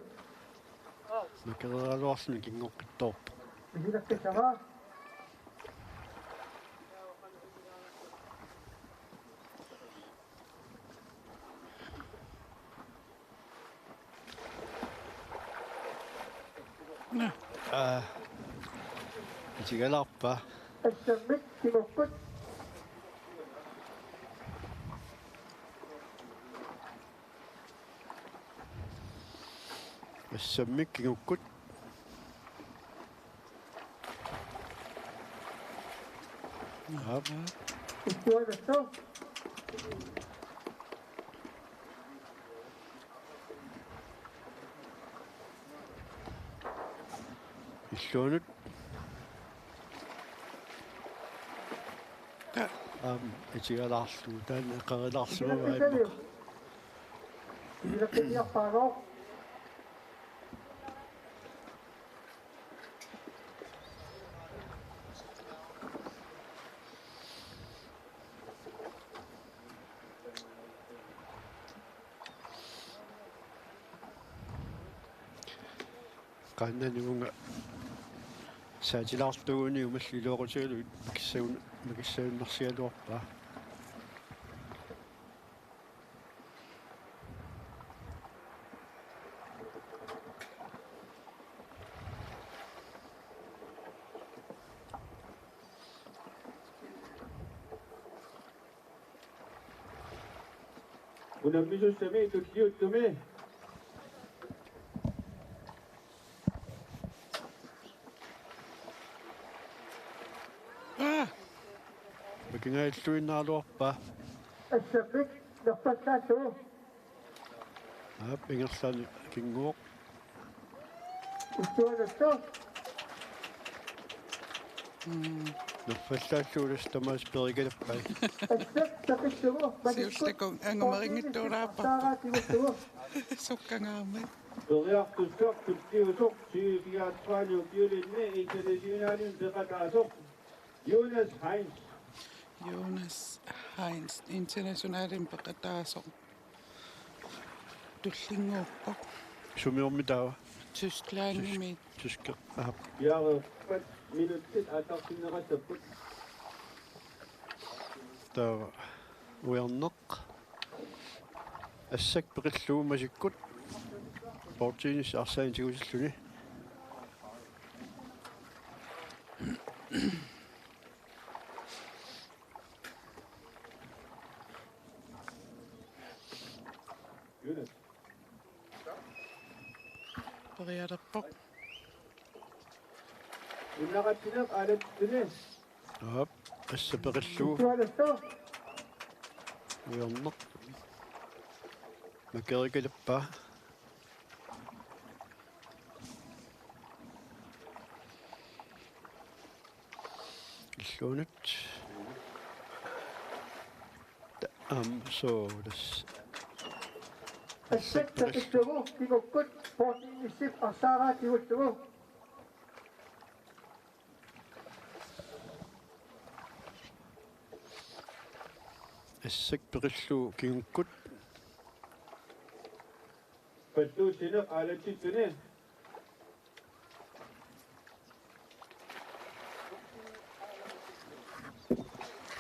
Makereeraluarluni kingoqqittoorpoq. Misilakkissavaa. Aa. Isigalaarpa. Assammik kingukkut. Assammik kingukkut. Aap. Ittuanassu. Illuanut. Aamma isigalaarlugu taanna eqarilaarsimavaa immaqa. Ilaqqiarpaago. Qaannani uunga saatilaartuuguni umalli iluaqutigalugit makissagun-, makissagunnarsigaluarpaa. Unammisussami tulliuttumi. Aa! Makingajalluinnaraluarpaa. Assammik nerpallaassuuvoq. Aap, ingerlaannaq kinguvoq. Ittuanassu. Mm. Nerpallaallugu tassa tamaasa perigalappai. Assak peqillugu malikkut. Siulliulluni angumerinngitsuulaarparput. Taaraatigut. Sukkangaarmat. Periartussaq tulliusoq, tyve fireogtredive ukiulinni internationalimik peqataasoq, Jonas Heinz. Jonas Heinz, internationalimik peqataasoq. Tullinnguuppoq. Sumiormi taava? Tysklandimi. Tys-, tyske, aha. Piareerpat minutsit aaqqissinneqassapput. Taava ujarneq. Assak peqillugu masikkut. Bordtennis arsaannik tigusilluni. Perialerpoq. Innaqatsineq aalatsituni. Aap, assaq peqillugu. Tualatto. Ujarneq. Makerikalippaa. Illuunut. Aamma soolas. Assaq peqillugu kingukkut, Poortinissip arsaaraat kingullugu. Assaq peqillugu kingukkut. Pattuussineq aalatsituni.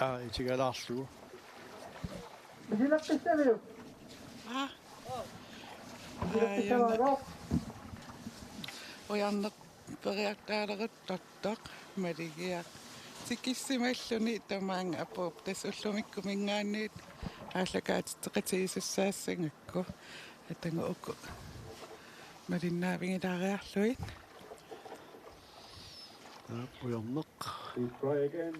Aa, itigalaarlugu. Misileqqissaviuk? Aa. Misileqqissavaalu? Ujarneq periartaaleruttortoq maligiaq. Tikissimalluni tamaanga apuup, tassa ullumikkuminngaanniit aallakaatitseqatigiisussaassagakku. Atagu uku malinnaavigilaariarlugit. Aap, ujarneq. Please try again.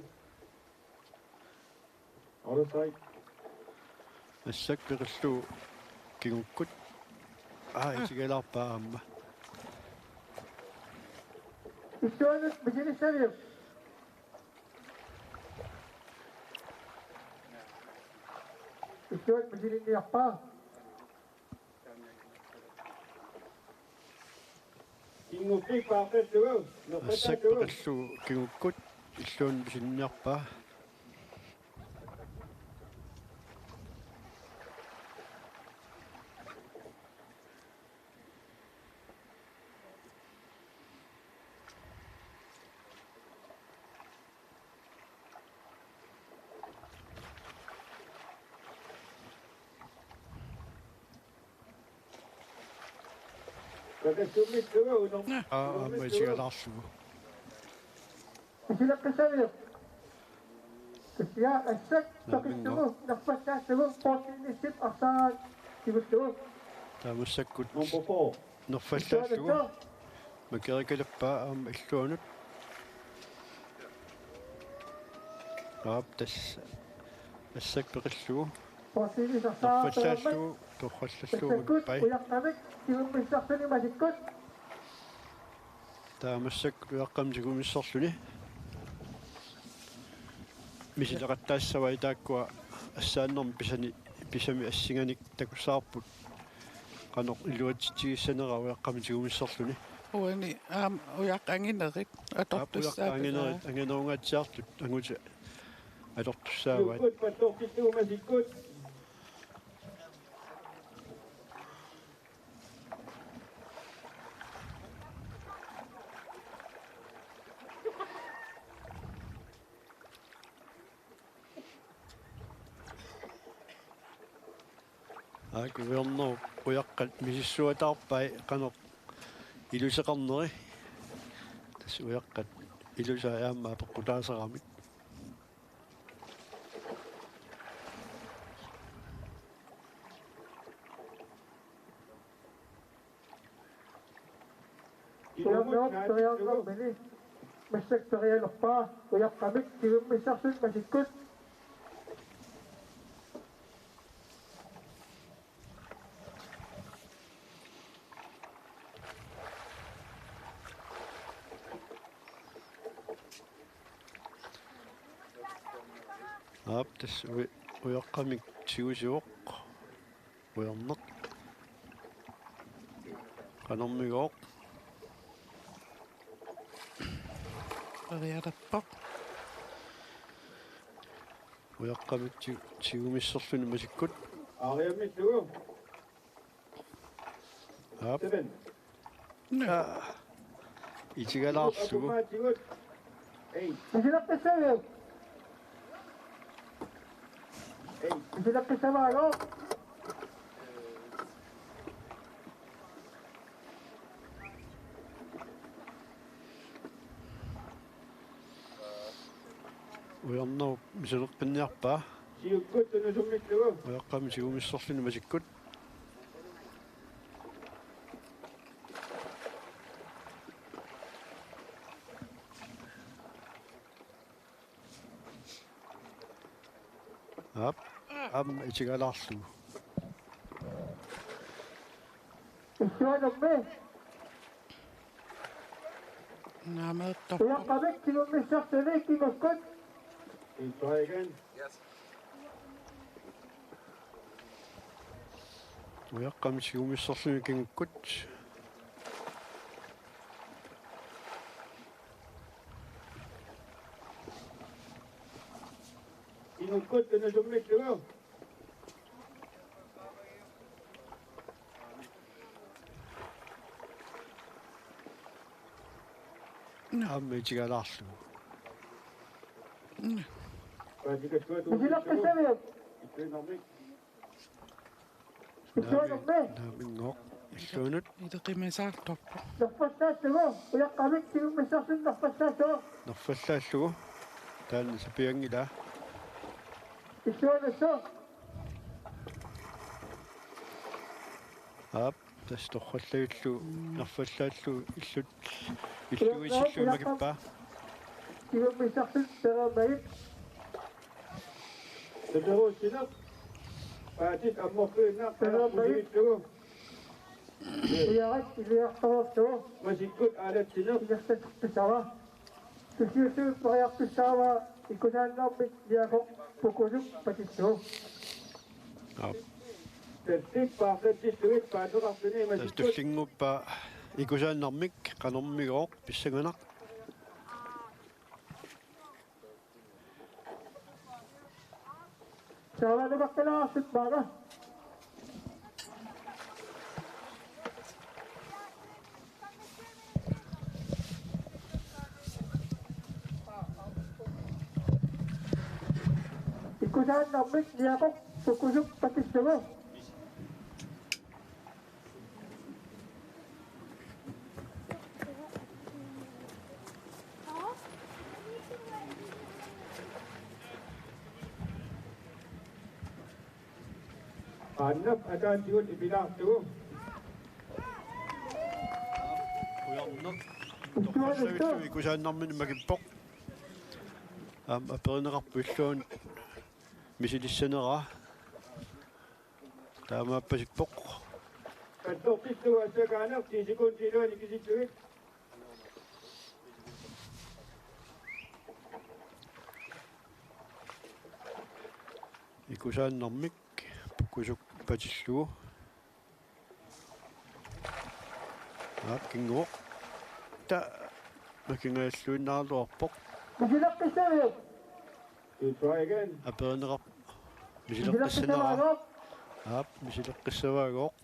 Out of sight. Assaq peqillugu kingukkut. Aa, ah, itigalaarpaa aamma. Illuanut misilissaviuk? Illuanut misilinniarpaa. Kingukkut paaqqillugu, assaq peqillugu kingukkut, illuanut misilinniarpaa. Aa, aamma itigalaarlugu. Misileqqissaviuk? Tassa assaq peqillugu, nerfassaallugu, Poortinissip arsaaraat kingullugu. Taava massakkut nerfassaallugu. Makerikalippaa aamma illuanut. Aap, tassa assaq peqillugu. Nerfassaallugu, torrallallugu, massakkut ujaqqamik tigummissarluni masikkut. Taava massakkut ujaqqamik tigummissarluni. Misileqattaassavai taakkua assaannermi pisani, pisami assinganik takussavarput. Qanoq iluatsitsigissanera ujaqqamik tigummissarluni. Uani aamma ujaqqat anginerit, aap, ujaqqat atortussaat anginerit, anginerunnguatsiartut angutit atortussaavaat. Siukkut, pattortittugu masikkut. Aa, ujarnerup ujaqqat misissuataarpai qanoq iluseqarneri. Tassa ujaqqat ilusai aamma apeqqutaasaramik. Ujarnerup periarnermini massakkut perialerpaa ujaqqamik tigummissarluni masikkut. Aap, tassa uja-, ujaqqamik tigusivoq. Ujarneq. Qanormigooq. Perialerpoq. Ujaqqamik ti-, tigummissarluni masikkut. Aariammittugu. Aap. Seven. Aa. Itigalaarlugu. Misileqqissaviuk? Misileqqissavaalu. Ujarnerup misileqqinniarpaa. Siukkut tunusummittugu. Ujaqqamik tigummissarluni masikkut. aamma itigalaarlugu. Issuanermi. Naameertorpoq. Ujaqqamik tigummissarsuni kingukkut. Try again. Ujaqqamik tigummissarsuni kingukkut. Kingukkut tunusummittugu. Aamma itigalaarlugu. Igilaqqissaviuk? Naami-, naaminngoq. Illuunut. Ileqimasaartorpoq. Nerfallaallugu, ujaqqamik tigummissarsuni nerfallaallugu. Nerfallaallugu. Taanna sapianngilaa. Issuanassu. Aap, tassa torrallagillu nerfallaallu illut illuisillu imakippaa. Tigummissarsut pereermagit. Tuteruussineq. Paatit ammorluinnaq pereermagit. Ileqqissaartoq. Masikkut aalatsineq. Ileqqissaartoq. Tusiusuut periarfissaavaa ikusaannarmik niaqoq pukusuk patillugu. Aap. Tassik paarlatsillugit paanneqarluni. Tassa masikkut tullinnguppaa ikusaannarmik qanormigooq pissanganaq. Saavanumaqqilaarsut maanga. Ikusaannarmik niaqoq pukusuk patillugu. Qaannap ataatigut ipilaartugu. Ujarneq. Torrallagillu ikusaannarmini makippoq. Aamma aperineqarpoq illuanut misilissaneraa. Taamaappasippoq. Kattortillugu assakaaneq ti sekundit iluanni kisitsivit. Ikusaannarmik pukusuk patillugu. Aap, kinguoq. Ta makingajalluinnaaraluarpoq. Misileqqissaviuk? Aperineqarpoq. Misileqqissaneraa. Misileqqissavaagooq. Aap, misileqqissavaagooq.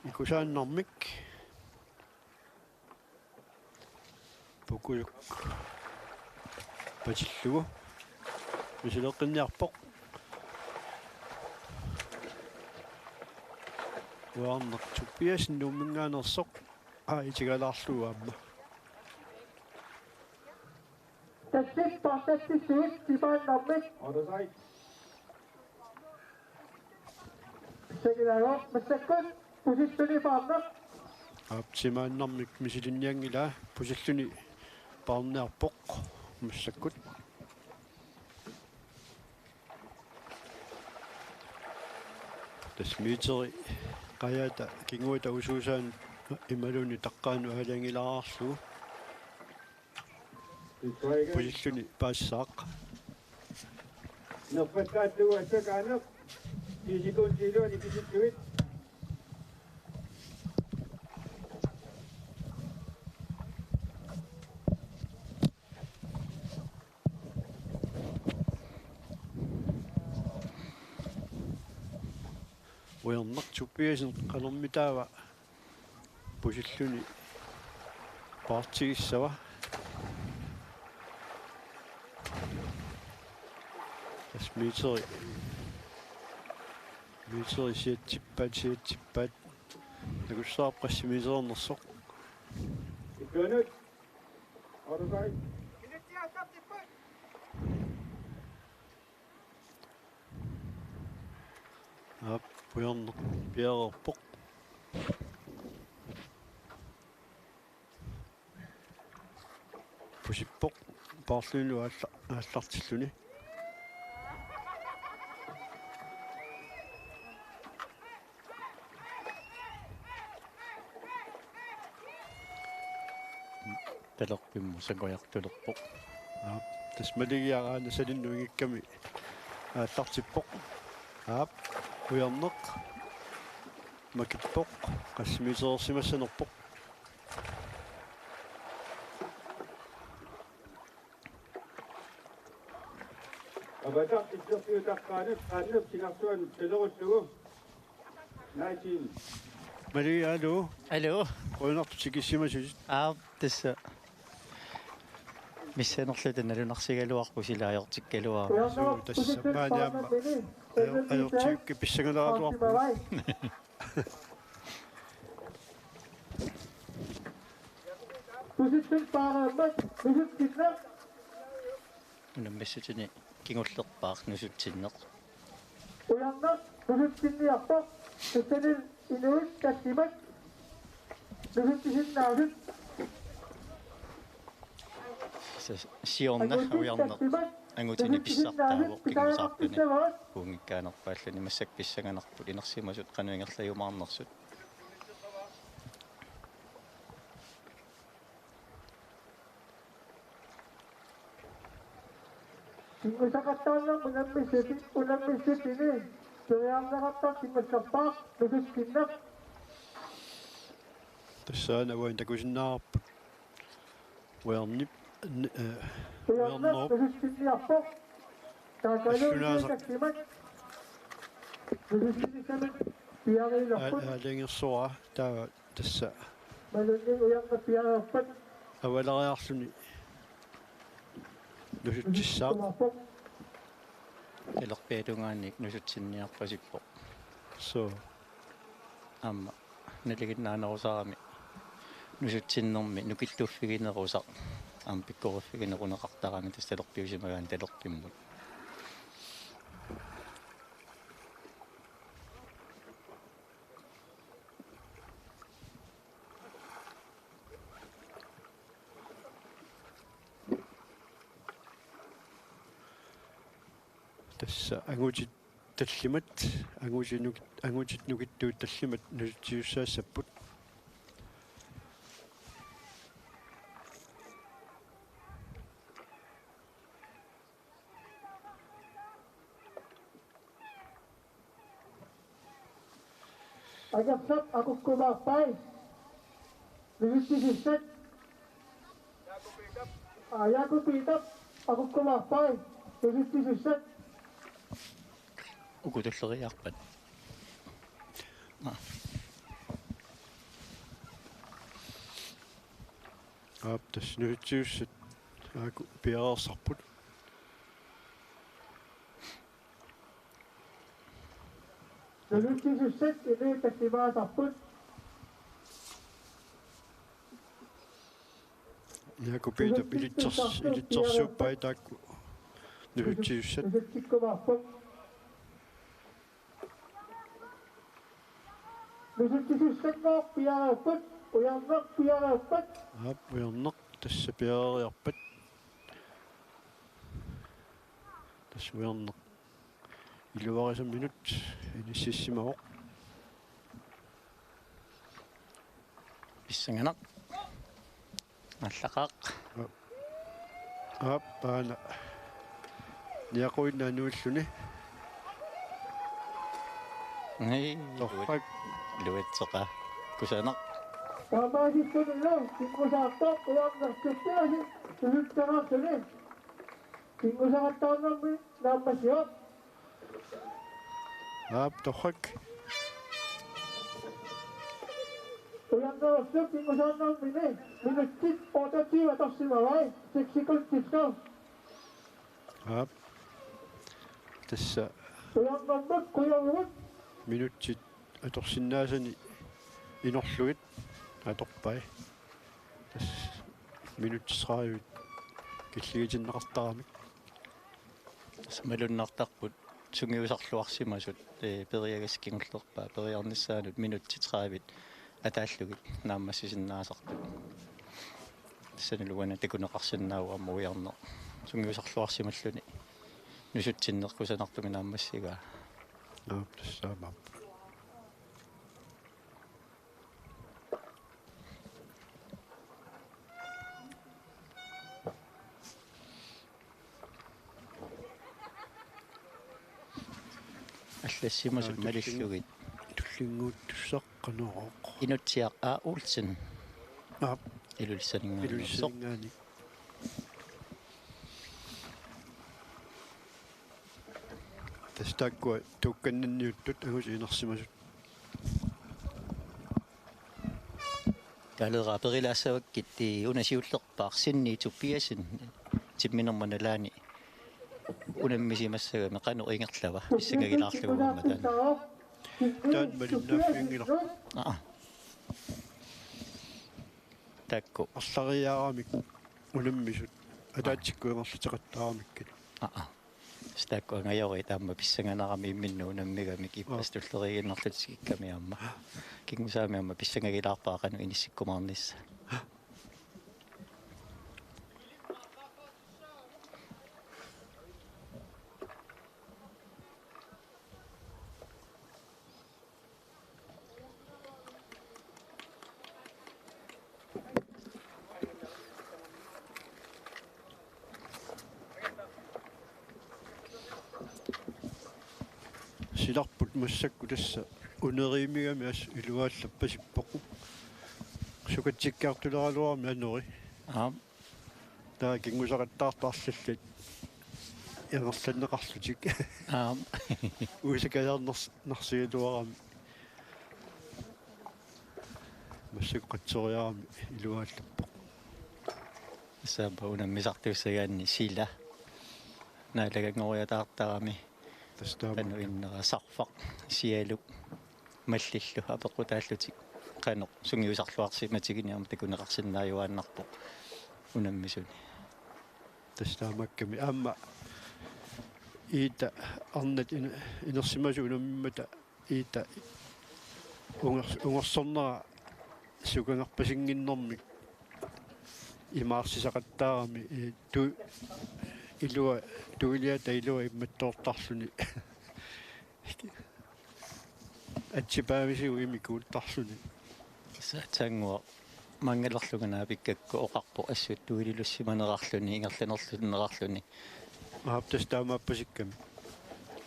Ikusaannarmik. Pukusuk patillugu. Misileqqinniarpoq. Ujarneq Tobiassen Nuumminngaanneersoq. Aa, itigalaarlugu aamma. Tassik paarlatsissuit timaannarmik. Onside. Pissanngilaagut massakkut pusilluni paarneq. Aap, timaannarmik misilinnianngilaa, pusilluni paarniarpoq massakkut. Tassa meteri qajata kinguata usuusaanut imaluunniit taqqaanut aalajangilaarlugu. Pusilluni paasissaaq. Nerfallaallugu assakaaneq. Ti sekundit iluanni kisitsivit. Ujarneq Tobiassen qanormitaava pusilluni paartigissava. Tassa meteri, meteri siatsippaat, siatsippaat. Takussavarput qassit meterinersoq. Iluanut. Onside. Aap, Ujarneq piareerpoq. Pusippoq paarlunilu aalla-, aallartilluni. talerpimmut sangujartulerpoq. Aap, tassa Maligiaq aana salinnut ingikkami aallartippoq. Aap, Ujarneq makippoq, qassimiitereersimassanerpoq. Avatar itserfiutaqqaanut qaannersigarsuanut talerullugu. Nineteen. Maligiaq, aluu. Aluu. Qujanartumik tikissimasutit. Aap, tassa. Missanerluta nalunarsigaluarpoq, sila ajortikkaluarpoq. Suu, tassa maani aamma. Ajo-, ajortikka pissanganaraluarpoq. Pusitsin paaraammat, pusitsinneq. Unammissutsini kingullerpaaq nusutsinneq. Ujarneq nusutsinniarpoq, tassanilu inuit tallimat nusutsisinnaasut. Sa-, siorna Ujarneq angutini pissartaavoq kingusaartuni. Kuunngikkaanerpaalluni, massakkut pissanganarput inersimasut qanoq ingerlajumaarnersut. Kingusaqattaarnermut unammissuti-, unammissutsini periarneqartartoq kingusarpaaq nusutsinneq. Tassaana uani takusinnaavarput. Ujarnip, n-, eh, Ujarneq Ujarnerup nusutsinniarpoq. Taakkaluunniit assunaasa- takkimat. Nusutsinnissamik piareerparput. Aa-, aalajangersoraa taava tassa. Malunnik Ujarneq piareerpat. Avalariarluni nusutsissaaq. Talerpiata tungaanut nusutsinniarpasippoq. Suu. Aamma nalinginnaanerusarami nusutsinnermi nukittuffiginerusaq aamma pikkoriffigineruneqartarami, tassa talerpiusimagaanni talerpimmut. Tassa angutit tallimat, angutit nuk-, angutit nukittuut tallimat nusutsisussaassapput. Akersap akukkumaarpai. Nusutsisussat. Aa, Jakob Peterip akukkumaarpai. Nusutsisussat. Uku tulleriiaarpat. Aa. Aap, tassa nusutsisussat aajuku piareersarput. Nusutsisussat inuit tallimaasarput. Jakob Peterip ilitsers-, ilitsersuuppai taakku nusutsisussat. Nusutsikkumaarput. Nusutsisussannguaq piareerpat, Ujarneq piareerpat. Aap, Ujarneq tassa piareeriarpat. Tassa Ujarneq iluarisaq minut inississimavoq. Pissanganaq. Allaqaaq. Aap, aana. Niaquinnaq nuilluni. Nii, torrak. Luatseqa. Kusanaq. Taamaasillunilu, kingusaartoq Ujarneq tuppiasi, tuluttararsuni. Kingusaqattaarnermi naammassivoq. Aap, torrak. Ujarnerup kingusaarnermini minutsit otteogtyve atorsimavai, seks sekundillu. Aap. Tassa. Ujarnermut qujavugut. Minutsit atorsinnaasani inorlugit atorpai. Tassa minutsit tredive killigitinneqartaramik. Tassa malunnartarput sungiusarluarsimasut, ee, periagassat kingullerpaat periarnissaanut minutsit tredive ataallugit naammassisinnaasartut. Tassanilu uani takuneqarsinnaavoq aamma Ujarneq sungiusarluarsimalluni nusutsinneq kusanartumik naammassigaa. Aap, tassaamaapput. Klassimasut malillugit. Tullinnguuttussaq qanorooq. Inutsiaq A. Olsen. Aap. Ilulissaninngaanneersoq. Ilulissaninngaanniit. Tassa taakkua tuukkannanniuttut angusiinersimasut. Kaaleraa perilaassavakkit, una siullerpaaq Sinni Tobiassen timminerma nalaani unammisimassagami qanoq ingerlava pissangagilaarlugu aamma taanna. Taanna malinnaaffianngilaq. Aa. Taakku. Arlariaaramik unammisut ataatsikkut ingerlateqattaaramikkit. Aa. Taakku angajorit aamma pissanganarami imminnut unammigamik ippassaq tulleriiginnarlutik tikikkami aamma. Kingusaami aamma pissangagilaarpara qanoq inissikkumaarnissaa. Silarput massakkut tassa uneriimigami assut iluaallappasippoq. Sukatsikkiartuleraluarami anori. Aap. Taava kingusaqattaartarlillit ingerlanneqarlutik. Aap. Uisakajaarnars-, narsigaluarami. Massakkut qatsoriarami iluaallappoq. Saappa unammisartuussagaanni sila. Naalaganngoriataartarami. Tassa taama. Qanoq innera sarfaq sialuk mallillu apeqqutaallutik qanoq sungiusarluarsimatigineq aamma takuneqarsinnaajuaannarpoq unammisuni. Tassa taamaakkami aamma Iita arnat ine-, inersimasut unammimmata Iita ungers-, ungersornera sukangarpasinnginnermik imaarsisaqattaarami, ee, tu-, ilua, tuiliata ilua immattoortarluni. Atsipaamisigut imikuuttarluni. Saatsaannguaq manngalerlunga naapikkakku oqarpoq assut tuililussimanerarluni, ingerlanerlusimanerarluni. Aap, tassa taamaappasikkami.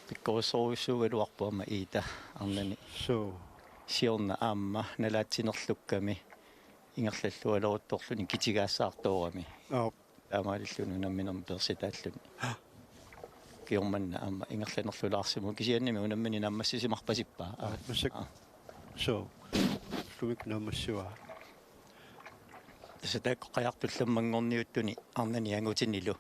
Pikkorissorujussuugaluarpoq aamma Iita arnani. Suu. Siorna aamma nalaatsinerlukkami ingerlallualeruttorluni kitigaassaartoorami. Aap. Taamaalilluni unamminermi peersitaalluni. Kiormanna aamma ingerlanerlulaarsimavoq kisiannimi unammini naammassisimarpasippaa. Aap, massakkut. Aap. Suu. Ullumi naammassivaa. Tassa taakku qajartullammanngorniuttuni arnani angutinilu.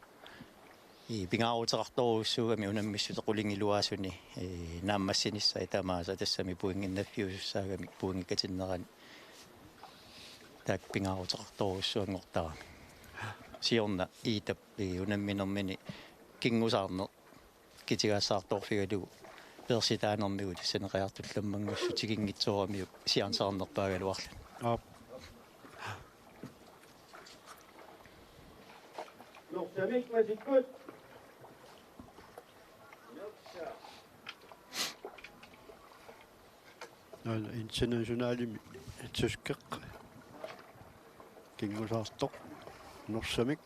Ii, pingaaruteqartorujussuugami unammissutip qulingiluaasuni, ii, naammassinissai tamaasa tassami pointinnaffiusussaagamik pointikkatinnerani. Taakku pingaaruteqartorujussuanngortarami. Siorna Iitap, ii, unamminermini kingusaarneq kitigaassaartoorfigalugu peersitaanermigut tassani qajartullammanngussuteqanngitsooramiuk siansarnerpaagaluarluni. Aap. Norsami masikku. Aana internationalimi tyskeq. Kingusaartoq. Norsamik.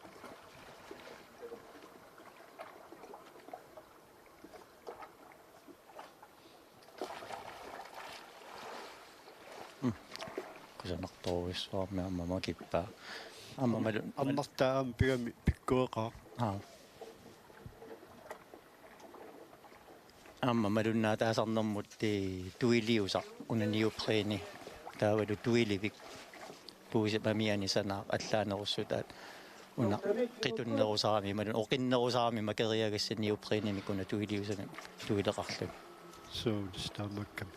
Mm. Kusanartorujussuarmik aamma makippaa. Aamma malu-, arnartaa aamma pigami pikkoreqaaq. Aa. Aamma malunnaataasarnermut, ee, tuiliusaq una neoprene taavalu tuilivik puisip amiani sanaaq allaanerussutaat una qitunnerusarami imaluunniit oqinnerusarami makeriagassat neoprenimik una tuiliusamik tuileqarluni. Suu, tassa taamaakkami.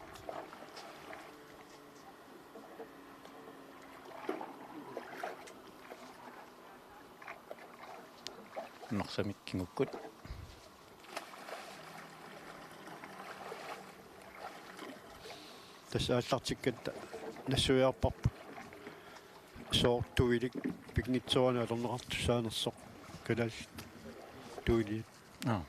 Norsamik kingukkut. Tassa aallartikkatta nassuiarparput. Soorlu tuilik pinngitsoorani atorneqartussaanersoq kalaallit tuiliat. Aa.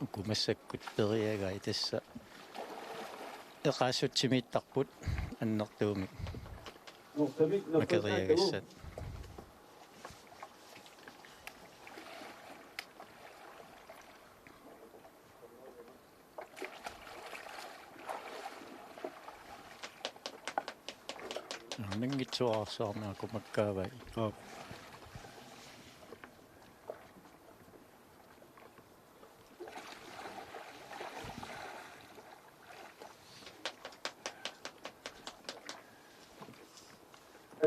Uku massakkut periagai tassa Eqaassutsimiittarput annertuumik makeriagassat. Nangitsuarsuarmi akumakkaavai. Aap.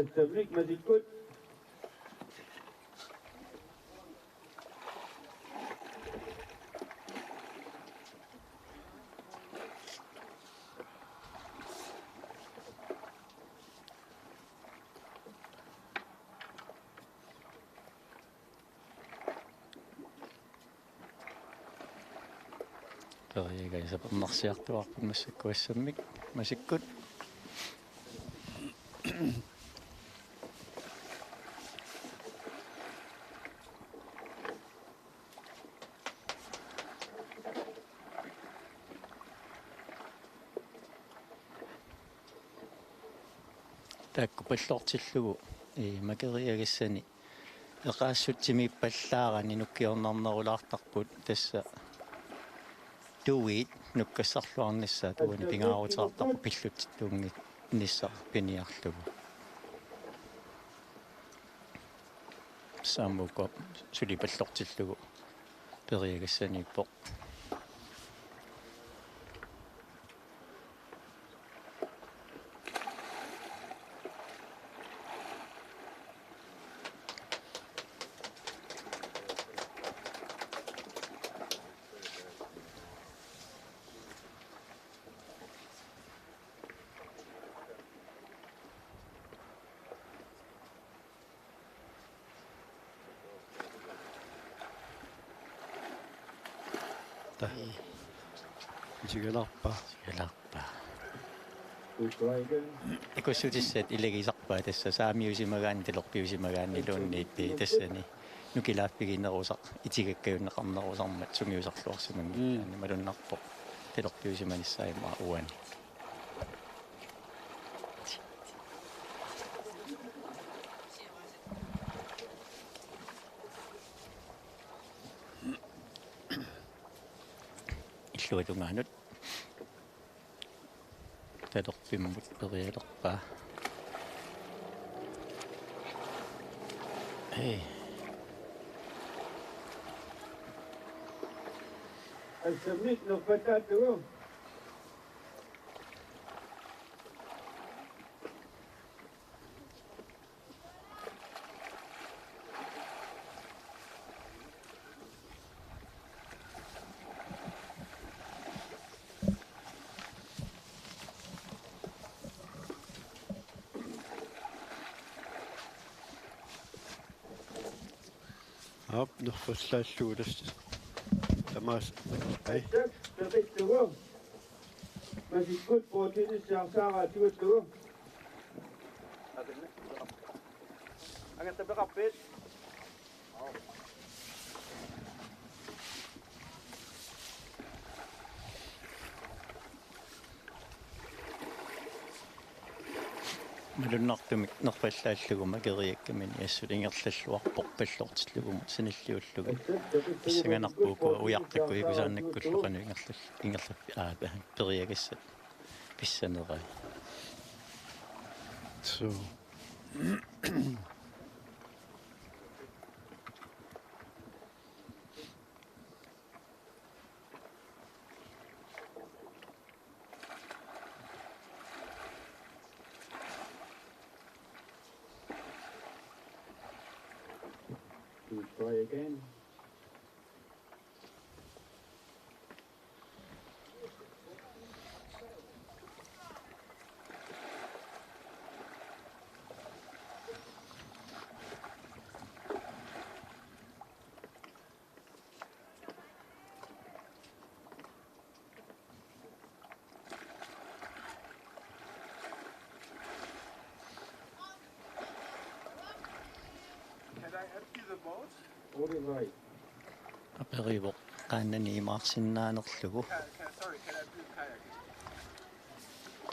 Assammik masikkut. Periagasat sapernarsiartuaarput massakkut assammik masikkut. Taakku pallortillugu, ee, makeriagassani eqaassutsimiippallaarani nukkiornarnerulaartarput, tassa tuit nukkassarluarnissaat uani pingaaruteqartarpoq pillutsittuunngitsut nissaq piniarlugu. Samuuku suli pallortillugu periagassaniippoq. Taa. Isigaluarpaa. Isigaluarpaa. Ikussutissat ilagisarpaat tassa saamiusimagaanni, talerpiusimagaanniluunniit, pi-, tassani nukilaaffiginerusaq, itigakkajunneqarnerusarmat sungiusarluarsimanngikkaanni. Mm. Malunnarpoq talerpiusimanissaa immaqa uani. Illuatungaanut talerpimmut perialerpaa. Hej. Assammik nerpallaarlugu. Aap, nerfallaallugu tassa. Tamaasa. Ai. Peqittugu. Masikkut puutinissaarsaaraatigut. Angattapeqarpit? Malunnartumik nerfallaallugu makeriakkamini assut ingerlalluarpoq pallortillugu sanilliullugit. Pissanganarpoq ukua ujartakkuit ikusaannakkullu qanoq ingerlall-, ingerlaffi-, aa, periagassat pissanerai. Suu. Please try again. Can I help you the boat? All right. Aperivoq qaannani imaarsinnaanerlugu. Can, can, sorry, can I help you kayak?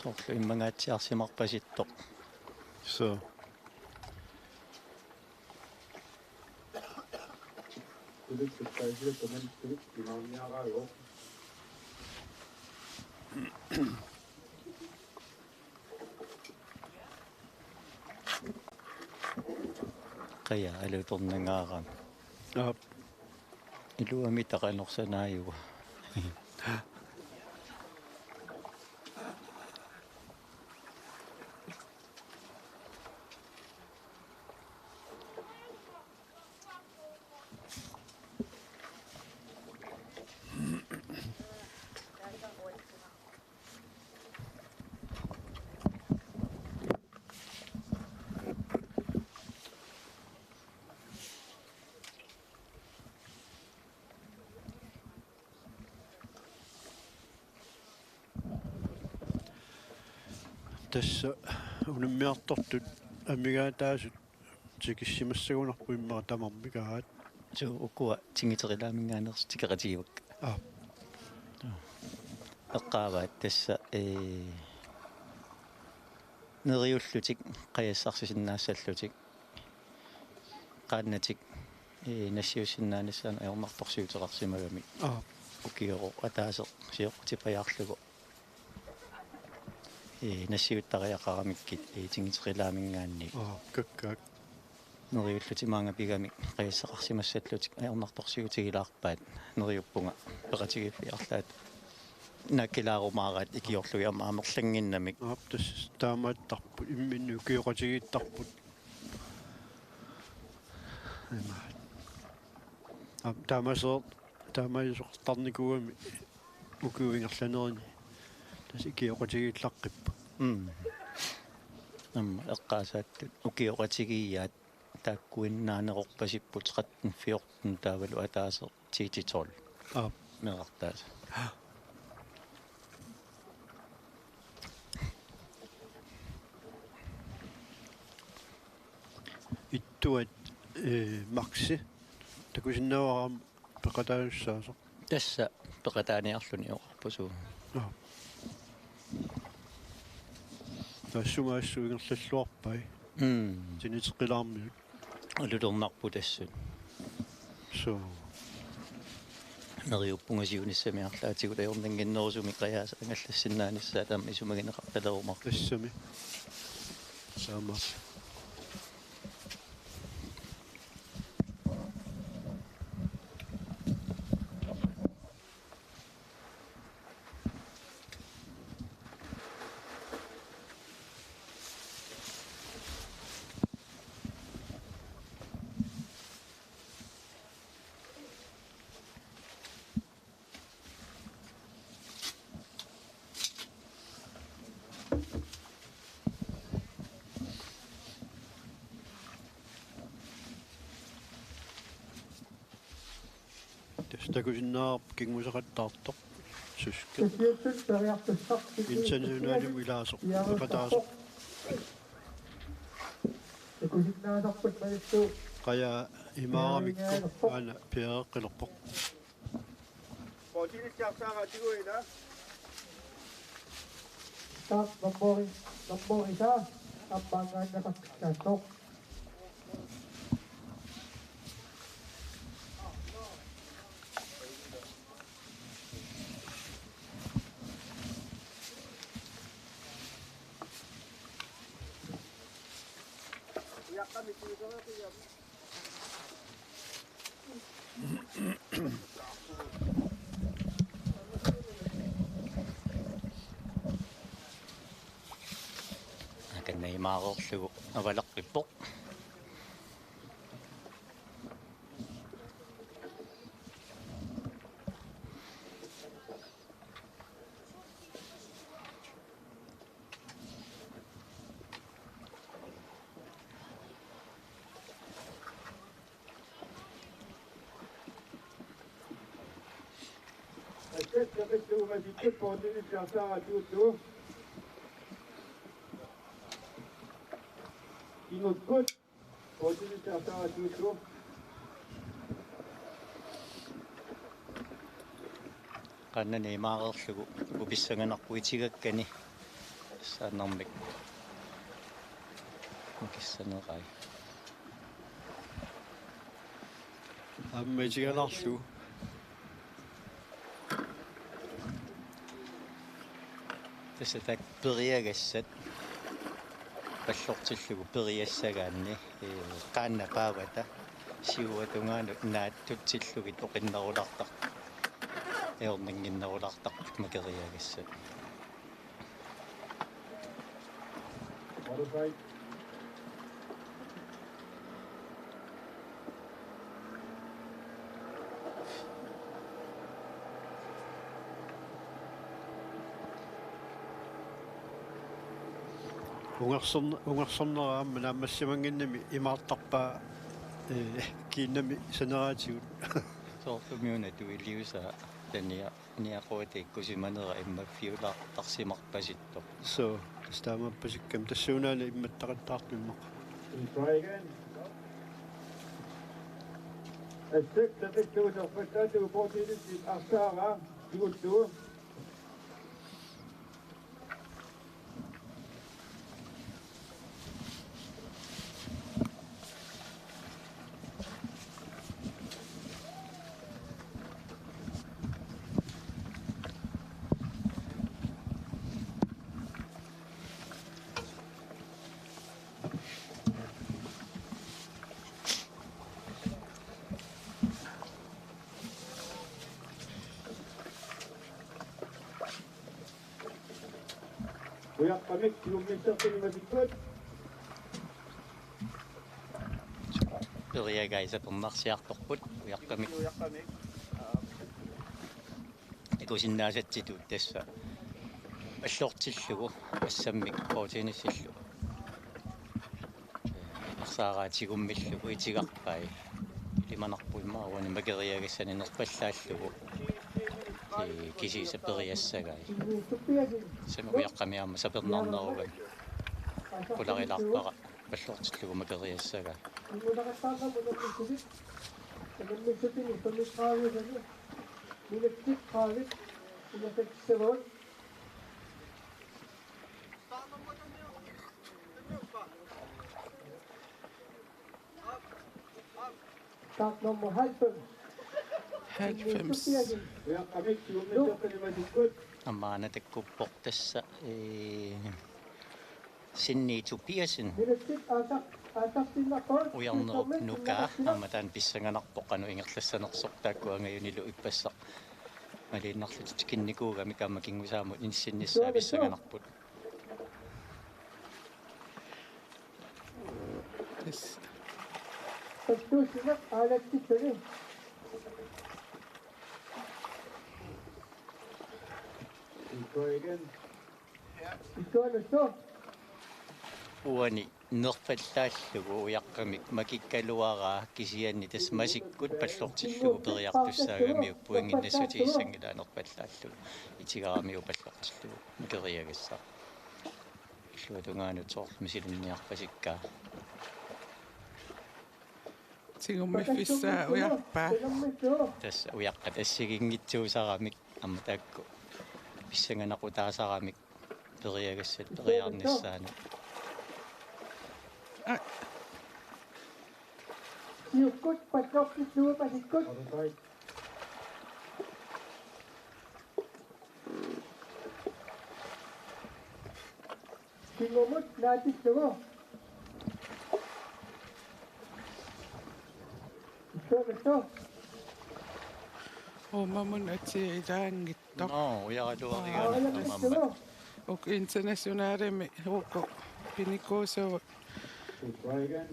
Orlu immangaatsiarsimarpasittoq. So. Qaja alutornangaarami. Aap. Iluamik taqanorsanaajua. Tassa unammiartortut amigaataasut tikissimassagunarpoq immaqa tamarmik aat. Suu, ukua tingiteqilaamingaanneersut tikeqatigivakka. Aap. Eqqaavaat tassa, ee, neriullutik qajassarsisinnaasallutik, qaannatik, ee, nassiussinnaanissaannut ajornartorsiuteqarsimagami. Aap. Ukiuuvoq ataaseq sioqqutipajaarlugu. Ee, nassiuttariaqaramikkit, ee, tingiteqilaamingaanniit. Aap, kakkaak. Neriullutik maanga pigamik qajassaqarsimassallutik ajornartorsiutigilaarpaat, neriuppunga peqatigiiffiit arlaat naakkilaarumaaraat ikiorlugit aamma amerlannginnamik. Aap, tassa taamaattarput, imminut ukioqatigiittarput. Imaat. Aap, taamaasoo-, taamaasoqartarnikuugami ukiup ingerlanerani. Tassa ikioqatigiillaqqippoq. Mm. Aamma eqqaasaattut ukioqatigiiaat taakkuinnaanerorpasipput tretten fjorten taavalu ataaseq ti til tolv. Aap. Meerartaasa. Ittuat, ee, Maxi takusinnaavara aamma peqataasussaasoq. Tassa peqataaniarluni oqarpoq suu. Aap. Taassuma assut ingerlalluarpai. Mm. Tiniteqilaarmiut. Alutornarpoq tassut. Suu. Neriuppunga siunissami arlaatigut ajornannginnerusumik qajaasa angallassinnaanissaat aamma isumagineqartalerumaarpoq. Tassami. Taamaappoq. Tassa takusinnaavarput kinguseqattaartoq. Suske. Internationalimut ilaasoq. Peqataasoq. Takusinnaasarput majuttu. Qaja imaaramikku aana piareqqilerpoq. Taak nummer, nummer isa, ammaangaanneqartaassoq. Akanna imaareerlugu avalaqqippoq. Asset kapittuumasikkut poortinitsaartaaratuuttu. Kingukkut poortinitsaartaaratuuttu. Qaannani imaareerlugu uku pissanganarpoq itigakkani. Saannermik makissanerai. Aamma itiganarlugu. Tassa taakku periagassat pallortillugu periassagaanni, ee, qaannat paavata siuatungaanut naatsutillugit oqinnerulaartarput, ajornannginnerulaartarput makeriagassat. Ungersorn-, ungersornera aamma naammassimannginnami imaartarpaa, ee, kiinnami saneraatigut. Soorlumiuna tuiliusaa tania niaquata ikkusimanera immaffiulaartarsimarpasittoq. Soo, tassa taamaappasikkami tassuunaana immattaqattaartuinnaq. Try again. Assut tatillugu nerpallaatigut poortiinissip arsaaraa tigullugu. Ujaqqamik, tigummissertuni masikkut. Periagai sapernarsiartorput, ujaqqamik. Ujaqqamik. Aa. Ikusinnaasatsitut tassa pallortillugu assammik poortiinissillu. Arsaaraa tigummillugu itigarpai. Ilimanarpoq immaqa uani makeriagassani nerpallaallugu. Ee, kisiisa periassagai. Tassa ujaqqamik aamma sapernarnerugami. Qularilaarpara pallortillugu makeriassagaa. Startnummer halvfems. Halvfems. Aamma takkuppoq tassa, ee, Sinni Tobiassen. Ujarnerup nukaa aamma taanna pissanganarpoq qanoq ingerlassanersoq, taakku angajunilu ippassaq maliinnarlutik tikinnikuugamik aamma kingusaamut inissinnissaa pissanganarput. Yes. Passuussineq aalatsitani. Try again. Try again. Uani nerpallaallugu ujaqqamik makikkaluaraa, kisianni tassa masikkut pallortillugu periartussaagamiuk, pointit nassutigissanngilaat nerpallaallugu, itigaramiuk pallortillugu makeriagassaaq. Illuatungaanut soorlu misilinniarpasikkaa. Tigummiffissaa ujarpaa. Tassa ujaqqat assigiinngitsuusaramik aamma taakku pissanganaqutaasaramik periagassat periarnissaanut. Aa. Siukkut pallortillugu masikkut. Kingumut naatillugu. Issuamittu. Uumamut atia ilaanngitsoq. Nå, ujaraluarigaanni. Aa, taamaammat. Uku internationalimi uku pinikuusut. Try again.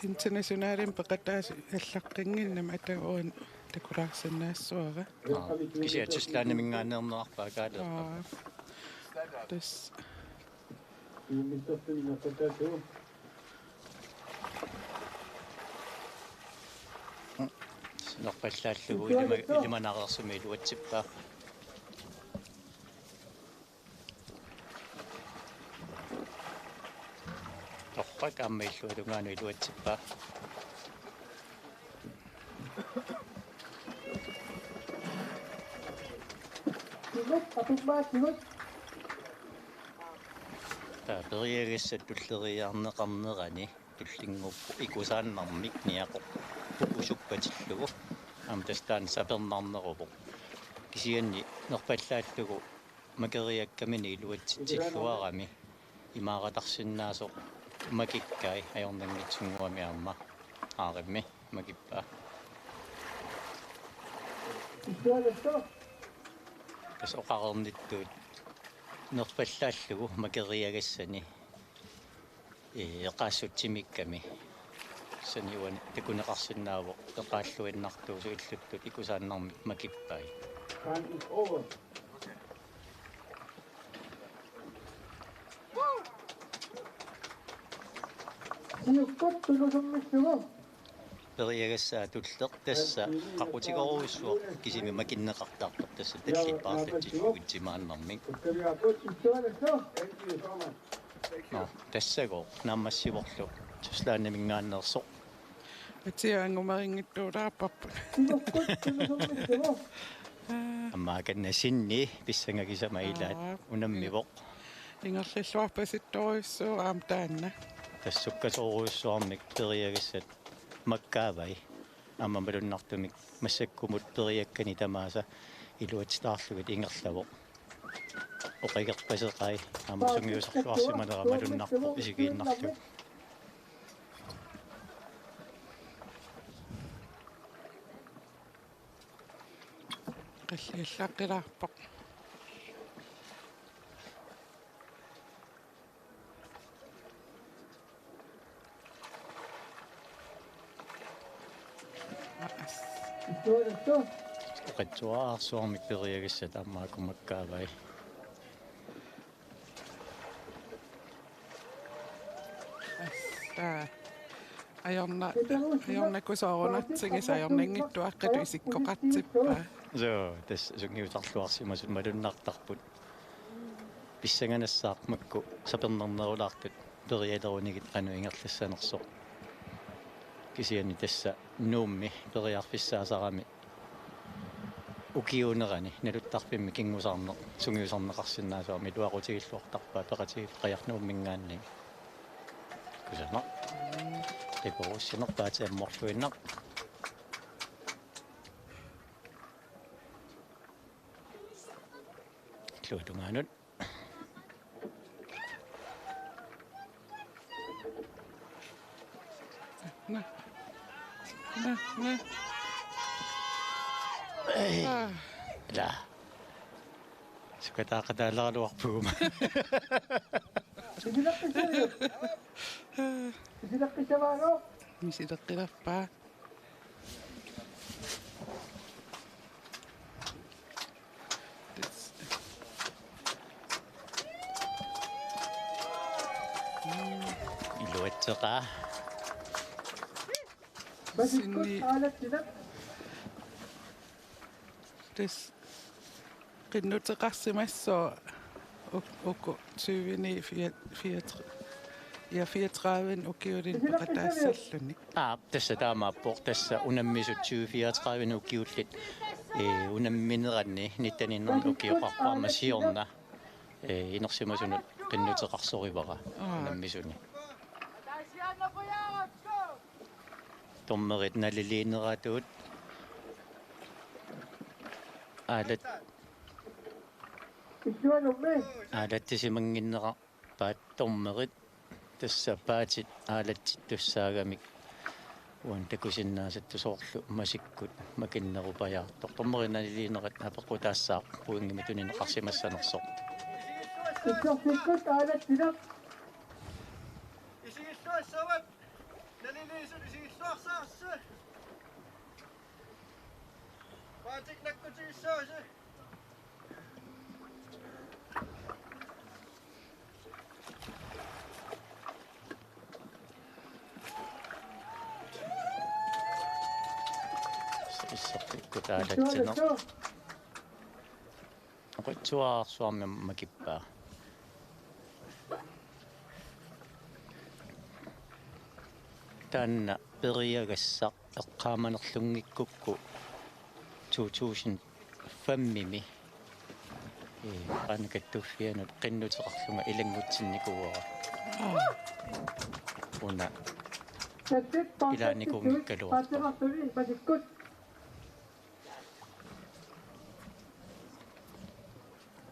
Internationalimi peqataasut allaqqinnginnami atagu uani takulaarsinnaassuara. Aa, kisianni Tysklandiminngaanneernerarpaa kaaleerpaa. Aa. Tassa. Nerpallaallugu ilima-, ilimanareersumik iluatsippaa. Torrak aamma illuatungaanut iluatsippaa. Timut, apummaa, timut. Periagassat tulleriiaarneqarnerani tullinnguuppoq ikusaannarmik niaqorpoq usuppatillugu. Aamma tassa taanna sapernarneruvoq. Kisianni nerpallaallugu makeriakkamini iluatsitsilluarami imaaratarsinnaasoq makikkai ajornanngitsunnguamik aamma aarimmi makippaa. Tassa oqareernittut nerpallaallugu makeriagassani, ee, eqaassutsimikkami. Saniuani takuneqarsinnaavoq eqaalluinnartuusut illuttut ikusaannarmik makippai. Siukkut tunusummillugu. Periagassaa tulleq tassa qaqutigoorujussuaq kisimi makinneqartarpoq tassa tallit paarlatsillugit timaannarmik. Nå, tassagooq naammassivorlu Tysklandiminngaanneersoq. Atia angumarinngittuulaarparput. Aamma akanna sinni pissangagisama ilaat. Aa. Unammivoq. Ingerlalluarpasittorujussuuvoq aamma taanna. Tassa sukkasoorujussuarmik periagassat makkaavai. Aamma malunnartumik massakkumut periakkani tamaasa iluatsitaarlugit ingerlavoq. Oqigerpaseqai aamma sungiusarluarsimanera malunnarpoq isigiinnarlugu. Qalliallaqqilaarpoq. Oqitsuararsuarmik periagassat aamma akumakkaavai. Assa. Ajorna-, ajornakusoorunartigisut ajornanngitsuaqqatut isikkoqartippaa. Suu, tassa sungiusarluarsimasut malunnartarput. Pissanganassaaq makku sapernarnerulaartut perialerunigit qanoq ingerlassanersoq. Kisianni tassa Nuummi periarfissaasarami ukiuunerani naluttarfimmi kinngusarneq sungiusarneqarsinnaasumik iluaqutigilluartarpaat peqatigiillu Qajarnuumminngaanniit. Kusanaq. Qiporussineq paatsi ammorluinnaq. Illuatungaanut. Naa. Naa, naa. Ei. Aa. Ila. Sukataaqataalaaraluarpuguma. Misileqqissavaalu. Misileqqilappaa. Iluatseqaa. Sinni. Tassa qinnuteqarsimassooq uk-, uku tyveni fire-, fireogtredive, ja, fireogtredive ukiulinni peqataassalluni. Aa, tassa taamaappoq, tassa unammisut tyve fireogtredive ukiullit, ee, unammineranni nitten hundrede ukioqarpoq aamma siorna, ee, inersimasunut qinnuteqarsorivara. Aa. Unammisuni. Dommerit naliliineratut aalat-, aalatsisimannginnerarpaat dommerit, tassa paatit aalatsittussaagamik uani takusinnaasatut soorlu masikkut makinnerupajaartoq. Dommerit naliliinerat apeqqutaassaaq pointimik tunineqarsimassanersoq. Isigilluassavat. Naliliisut isigilluarsarassi. Paatik nakkutigissavasi. Isserfikkut aalatsineq. Oqitsuararsuarmi makippaa. Taanna periagassaq eqqaamanerlunngikkukku to tusind femimi Ee, qaanna kattuffianut qinnuteqarlunga ilanngutsinnikuuara. Una ilaanikuunngikkaluartoq.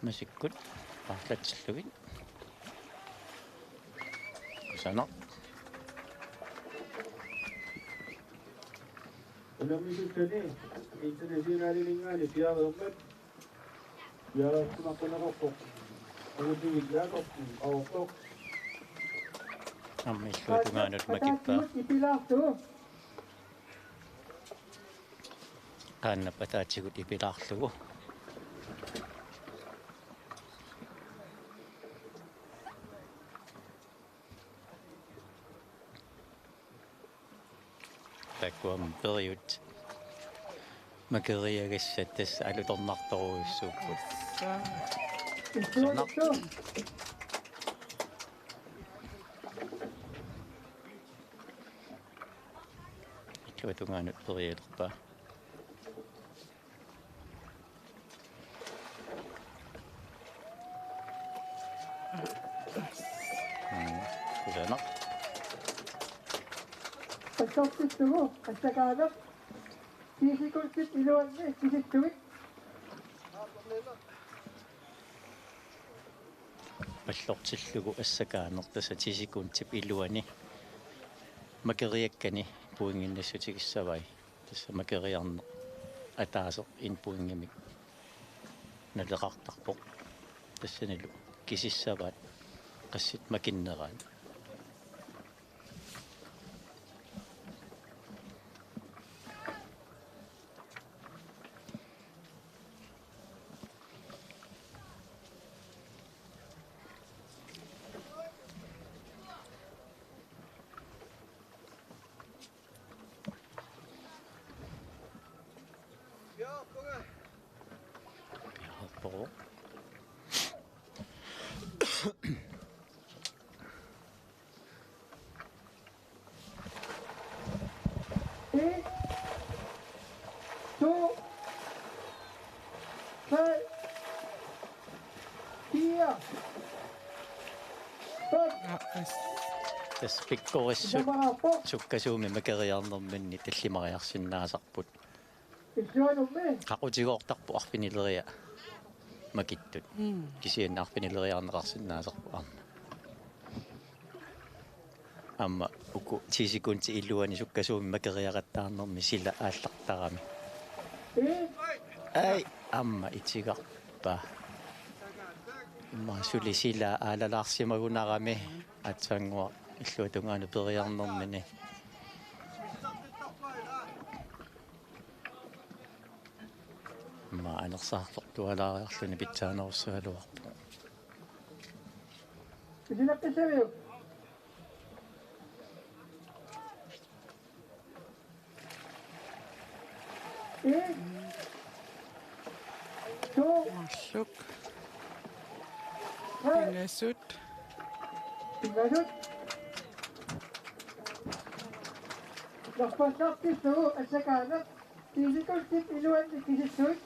Masikkut paarlatsillugit. Kusanaq. Unammisut sani internationalilinngaanniit piareermat piareersimaqqunneqarpoq. Uutivillaaqorpoq aortoq. Aamma illuatungaanut makippaa. Ataatsimut ipilaarlugu. Qaannap ataatsigut ipilaarlugu. Takuam periut makeriagassat tassa alutornartorujussuupput. Illuatungaanut perialerpaa. Mm, kusanaq. Assortillugu assakaaneq ti sekundit iluanni kisitsui. Pallortillugu assakaaneq tassa ti sekundip iluani makeriakkani pointit nassutigissavai. Tassa makeriarneq ataaseq en pointimik naleqartarpoq. Tassanilu kisissavaat qassit makinneraat. En, to, tre, fire, fem. Tassa pikkorissut sukkasuumik makeriarnerminni tallimariarsinnaasarput. Qaqutigoortarpoq arfinileriat makittut. Mm. Kisianni arfinileriarneqarsinnaasarpoq aamma. Aamma uku ti sekundit iluani sukkasuumik makeriaqattaarnermi sila aallartarami. Ai, aamma itigarpaa. Immaqa suli sila aalalaarsimagunarami aatsaannguaq illuatungaanut periarnermini. Immaqa anersaartortualaariarluni pitsaanerussugaluarpoq. Isilaqqissaviuk? En. To. Marluk. Tre. Pingasut. Pingasut. Norpallaartillugu assakaaneq ti sekundit iluanni kisitsuit.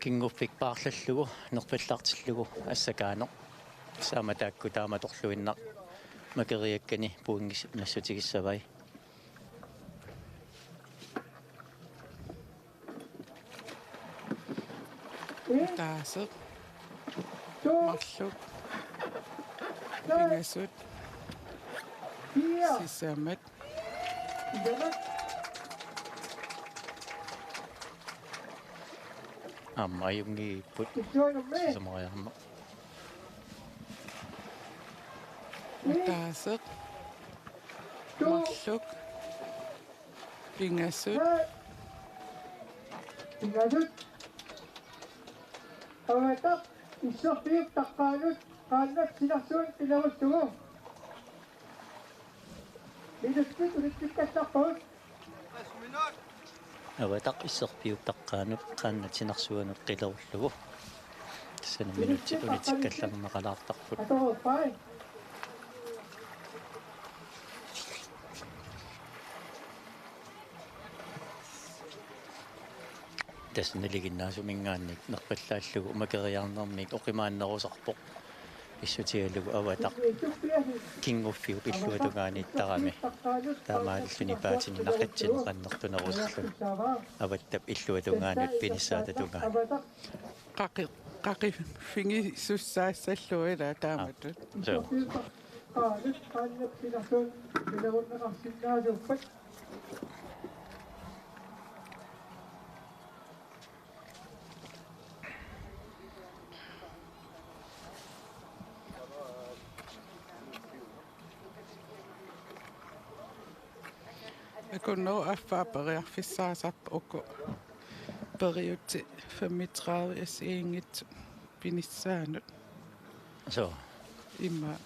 Kinguffik paarlallugu nerpallaartillugu assakaaneq. Tassa aamma taakku taamatorluinnaq makeriakkani pointit nassutigissavai. Ataaseq. Marluk. Pingasut. Sisamat. Aamma ajunngilluinnarput. Sisamariarneq. Ataaseq. Marluk. Pingasut. Pingasut. Avataq isserfiup taqqaanut qaannat silarsuan qilerullugu. Minutsit unitsikkallarpavut. Avataq isserfiup taqqaanut qaannat sinarsuanut qilerullugu. Tassani minutsit unitsikkallarneqalaartarput. Atorpai. Tassa nalinginnaasuminngaanniit nerpallaallugu makeriarnermik oqimaannerusarpoq. Pissutigalugu Avataq kinnguffiup illuatungaaniittarami. Taamaalilluni paatini naqitsinneq annertuneruserluni. Avattap illuatungaanut pinissaata tungaanut. Qaqi-, qaqiffigisussaassallugu ilaa taamatut. Suu. Akunnerup affaa periarfissaasarpoq uku periutsit femogtredive S E-nngitsut pinissaannut. Suu. Immaqa.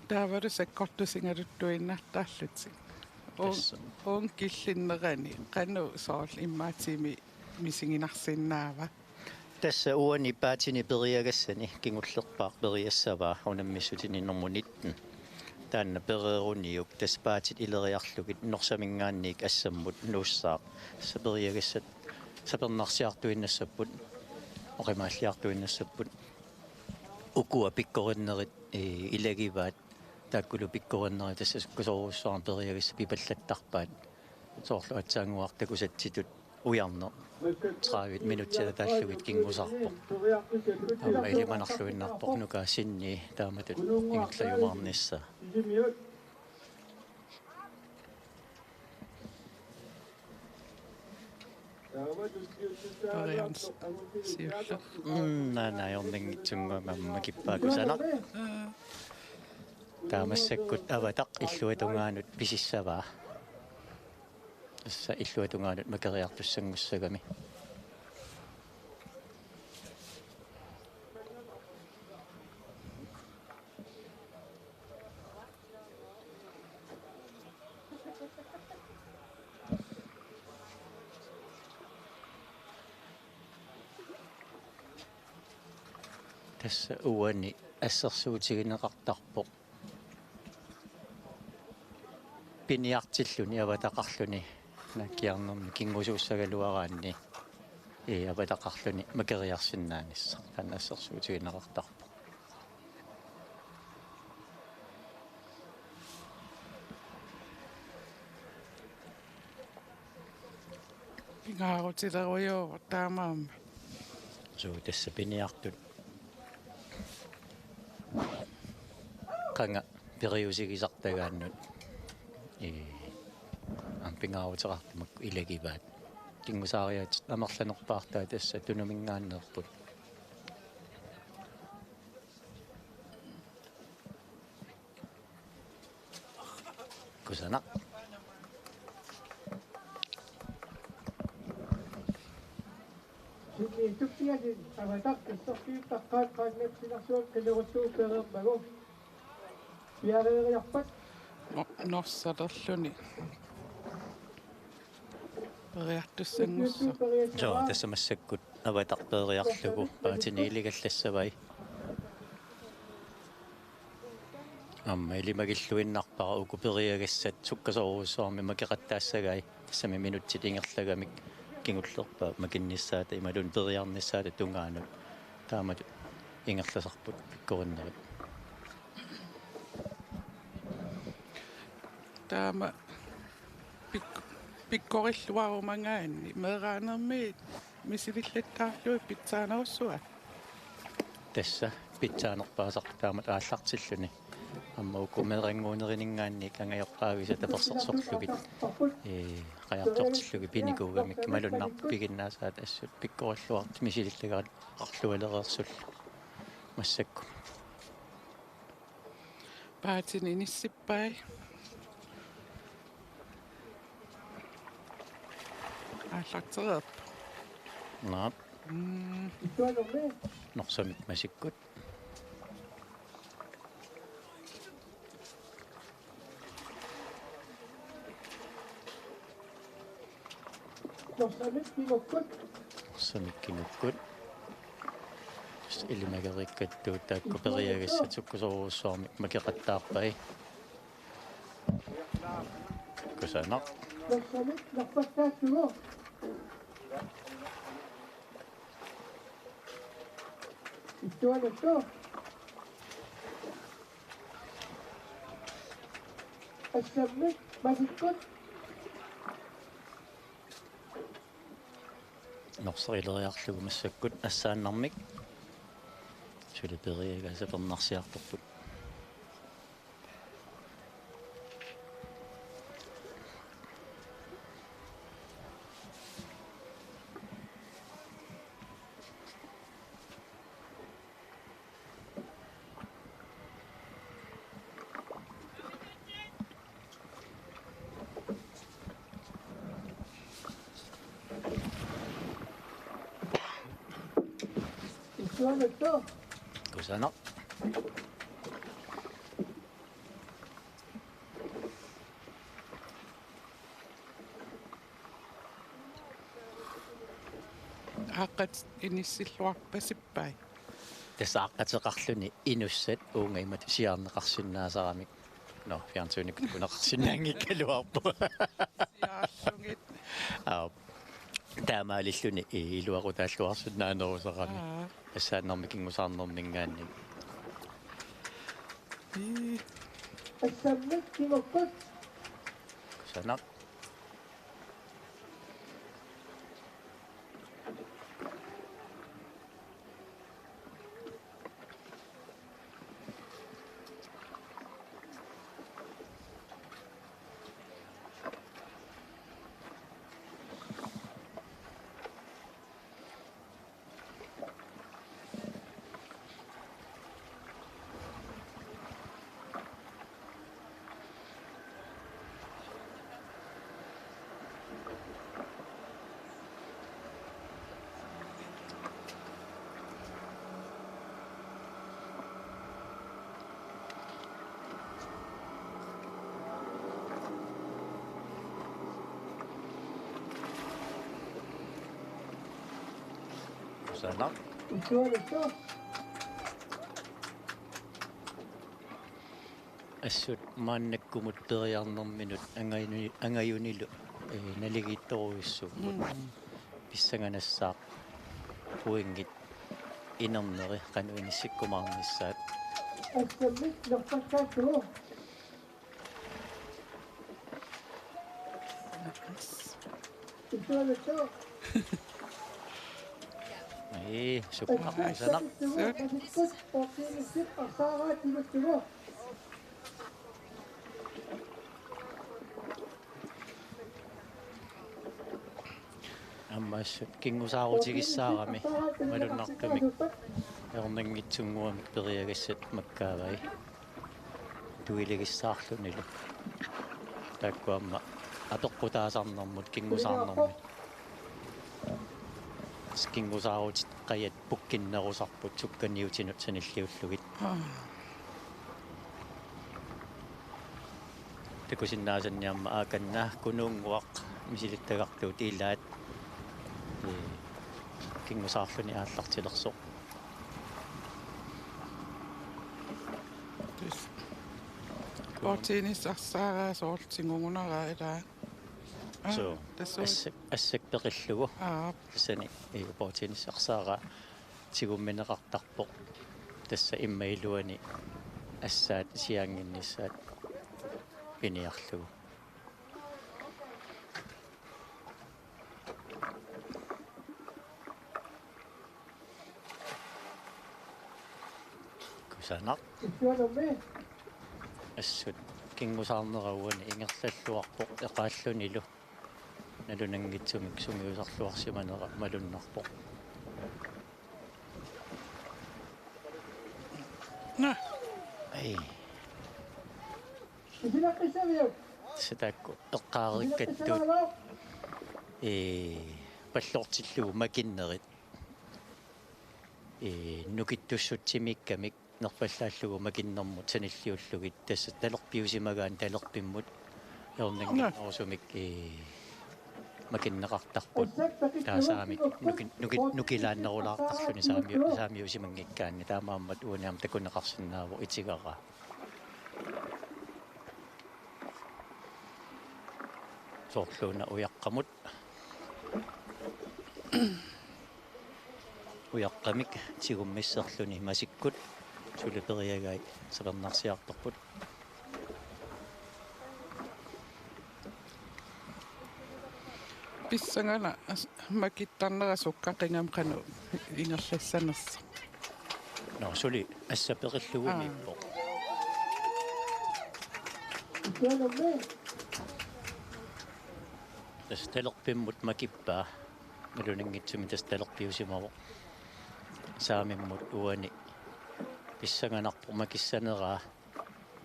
Taavalu sakkortusigaluttuinnartarlutik. Uun-, tassa. Uunga killinnerani qanoq soorlu immaqa timi misiginarsinnaava? Tassa uani paatini periagassani kingullerpaaq periassavaa unammissutini nummer nitten. Taanna pereeruniuk tassa paatit ileriarlugit Norsaminngaanniit assammut nuussaaq. Tassa periagassat sapernarsiartuinnassapput, oqimaalliartuinnassapput. Ukua pikkorinnerit, ee, ilagivaat, taakkulu pikkorinnerit tassa sukkasoorujussuarmik periagassat pipallattarpaat. Soorlu aatsaannguaq takusatsitut ujarneq tredive minutsit ataallugit kinngusarpoq. Aamma ilimanarluinnarpoq nukaasinnii taamatut ingerlajumaarnissaa. Arians siulleq. Mm, naana ajornanngitsunnguamik aamma kippaa kusanaq. Taava massakkut Avataq illuatungaanut pisissavaa. Tassa illuatungaanut makeriartussanngussagami. Tassa uani assersuutigineqartarpoq. Piniartilluni avataqarluni naakkiarnermi kingusuussagaluaraanni, ee, avataqarluni makeriarsinnaanissaq taanna assersuutigineqartarpoq. Pingaarutilerujoorpoq taamaammat. Suu, tassa piniartut qanga periusigisartagaannut. Ee, aamma pingaaruteqartut makku ilagivaat. Kingusaariaatsip amerlanerpaartaa tassa Tunuminngaanneerput. Kusanaq. Sinniittuppiasin Avataq isserfigittaqqaat qaannat silarsuaq qileruttuup pereermagu. Piareeriarpat. No-, norsalerluni. Periartussanngussooq. Suu, tassa massakkut Avataq peeriarlugu paatini iligallassavai. Aamma ilimagilluinnarpara uku periagassat sukkasoorujussuarmik makeqattaassagai. Tassami minutsit ingerlagamik kingullerpaaq makinnissaata imaluunniit periarnissaata tungaanut. Taamatut ingerlasarput pikkorinnerit. Taama pik-, pikkorilluarumagaanni meeraanermi misilillattaarlugit pitsaanerussuat. Tassa pitsaanerpaasarpoq taamatut aallartilluni. Aamma uku meerannguunerinngaanniit angajoqqaavisa tapersersorlugit, ee, qajartortillugit pinikuugamik malunnarpoq piginnaasaata assut pikkorilluartut misilittagaqarlualereersullu massakkut. Paatini inissippai. Aallartereerpoq. Naap. Mm. Norsamik masikkut. Norsamik kingukkut. Norsamik kingukkut. Ilimageriikkattuut taakku periagassat sukkasoorujussuarmik makeqattaarpai. Kusanaq. Tassamik nerpallaarlugu. Ittuanattu. Assammik masikkut. Norserileriarlugu massakkut assaannarmik. Suli periagasat pernarsiartorput. Kusanaq. Aaqqat inissilluarpasippai? Tassa aaqqateqarluni inussat uunga imatut siaarneqarsinnaasaramik. Nå, fjernsynikkut kuneqarsinnaanngikkaluarpoq. Siaallugit. Aap. Taamaalilluni i-, iluaqutaalluarsinnaanerusarami. Aa. Assaannarmi kingusaarnerminngaanniit. Ii. Assammik kingukkut. Kusanaq. Kusanaq. Assut maannakkumut periarnerminut angajuni-, angajunilu, ee, naligiittorujussuupput. Mm. Pissanganassaaq pointit inerneri qanoq inissikkumaarnissaat. Assammik nerpallaarlugu. Ii, sukkaq kusanaq. Aamma assut kingusaarutigissaarami malunnartumik. Ajornanngitsunnguamik periagassat makkaavai. Tuiligissaarlunilu. Taakku aamma apeqqutaasarnermut kingusaarnermi. Kingusaarutitut qajat pukkinnerusarput sukkaniutinut sanilliullugit. Aa. Takusinnaasanni aamma Aakanna Kunuunnguaq misilittagartuut ilaat, ee, kingusaarluni aallartilersoq. Tus. Bordtennis arsaaraa soorlu tigugunarpaa ilaa. Aa, suu, tassuuna. Assak, assak peqillugu. Aap. Tassani, ee, bordtennis arsaaraa tigummineqartarpoq. Tassa immaqa iluani assaat siaannginnissaat piniarlugu. Kusanaq. Assut kingusaarnera uani ingerlalluarpoq eqaallunilu. Nalunanngitsumik sungiusarluarsimanera malunnarpoq. Naa. Ai. Tassa taakku eqqaarikkattut, ee, pallortillugu makinnerit, ee, nukittussutsimiikkamik nerpallaallugu makinnermut sanilliullugit, tassa talerpiusimagaanni talerpimmut ajornannginnerusumik, ee, makinneqartarput. Taassaramik nuki-, nuki-, nukilaannerulaartarluni saamiu-, saamiusimanngikkaanni, taamaammat uani aamma takuneqarsinnaavoq itigaraa. Soorluuna ujaqqamut. Ujaqqamik tigummisserluni masikkut suli periagai sapernarsiartorput. Pissanganaq makittarnera sukkaqigami qanoq ingerlassanersoq. Nå, suli assaperillugu Aa. Miippoq. Tassa talerpimmut makippaa. Malunnanngitsumik tassa talerpiusimavoq. Saamimmut uani pissanganarpoq makissaneraa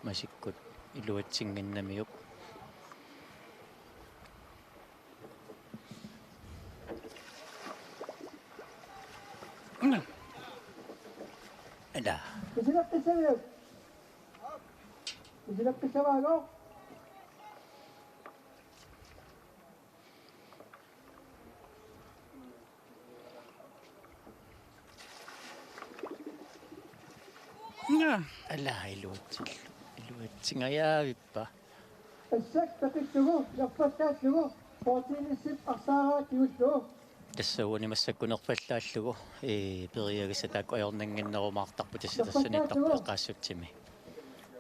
masikkut iluatsinnginnamiuk. Ila. Isilaqqissavaa. Isilaqqissavaalu. Nå. Ala iluatsillu. Iluatsingajaavippa. Assak peqillugu nerfallaallugu fourteenissip arsaaraatigullu. Tassa uani massakkut nerfallaallugu, ee, periagissat taakku ajornannginnerumaartarput tassa tassaniittarput eqqaassutsimi.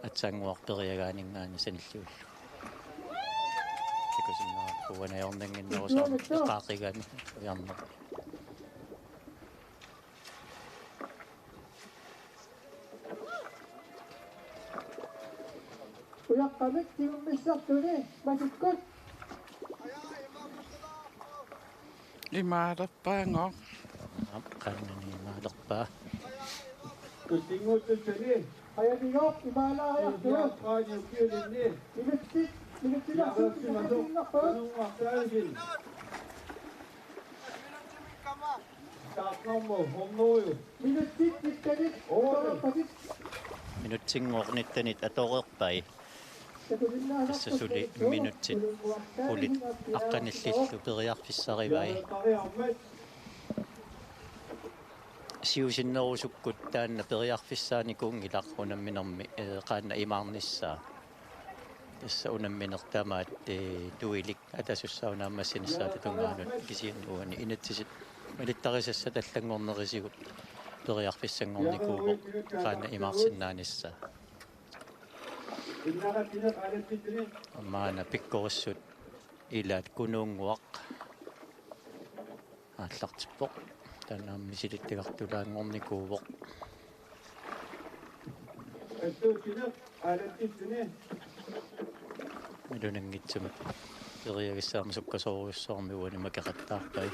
Aatsaannguaq periagaaninngaanniit sanilliullugu. Takusinnaavarput uani ajornannginnerusoq eqaaqigami ujarneq. Ujaqqamik tigummisserluni masikkut. Imaalerpaanngooq. Aap, qaannani imaalerpaa. Tussinguuttussani. Ajanigooq imaalaariartugut. Iusiaqqaani ukiulinni. Minutsit, minutsit. Iarsimasoq. Nunguartaagin. Taarnarmu, Hornoriu. Minutsit, minutsit. Oo. Minutsinngooq nittenit atoreerpai. Tassa suli minutsit qulit aqqanillillu periarfissarivai. Siusinnerusukkut taanna periarfissaanikuunngilaq unamminermi, ee, qaannat imaarnissaa. Tassa unammineq tamaat, ee, tuilik atasussaaq unaammassinissaata tungaanut kisianni uani inatsisit malittarisassat allanngornerisigut periarfissanngornikuuvoq qaannat imaarsinnaanissaa. Maanna pikkorissut ilaat Kunuunnguaq aallartippoq. Taanna aamma misilittagartulaanngornikuuvoq. Malunnanngitsumik periagassaarmi sukkasoorujussuarmik uani makeqattaarpai.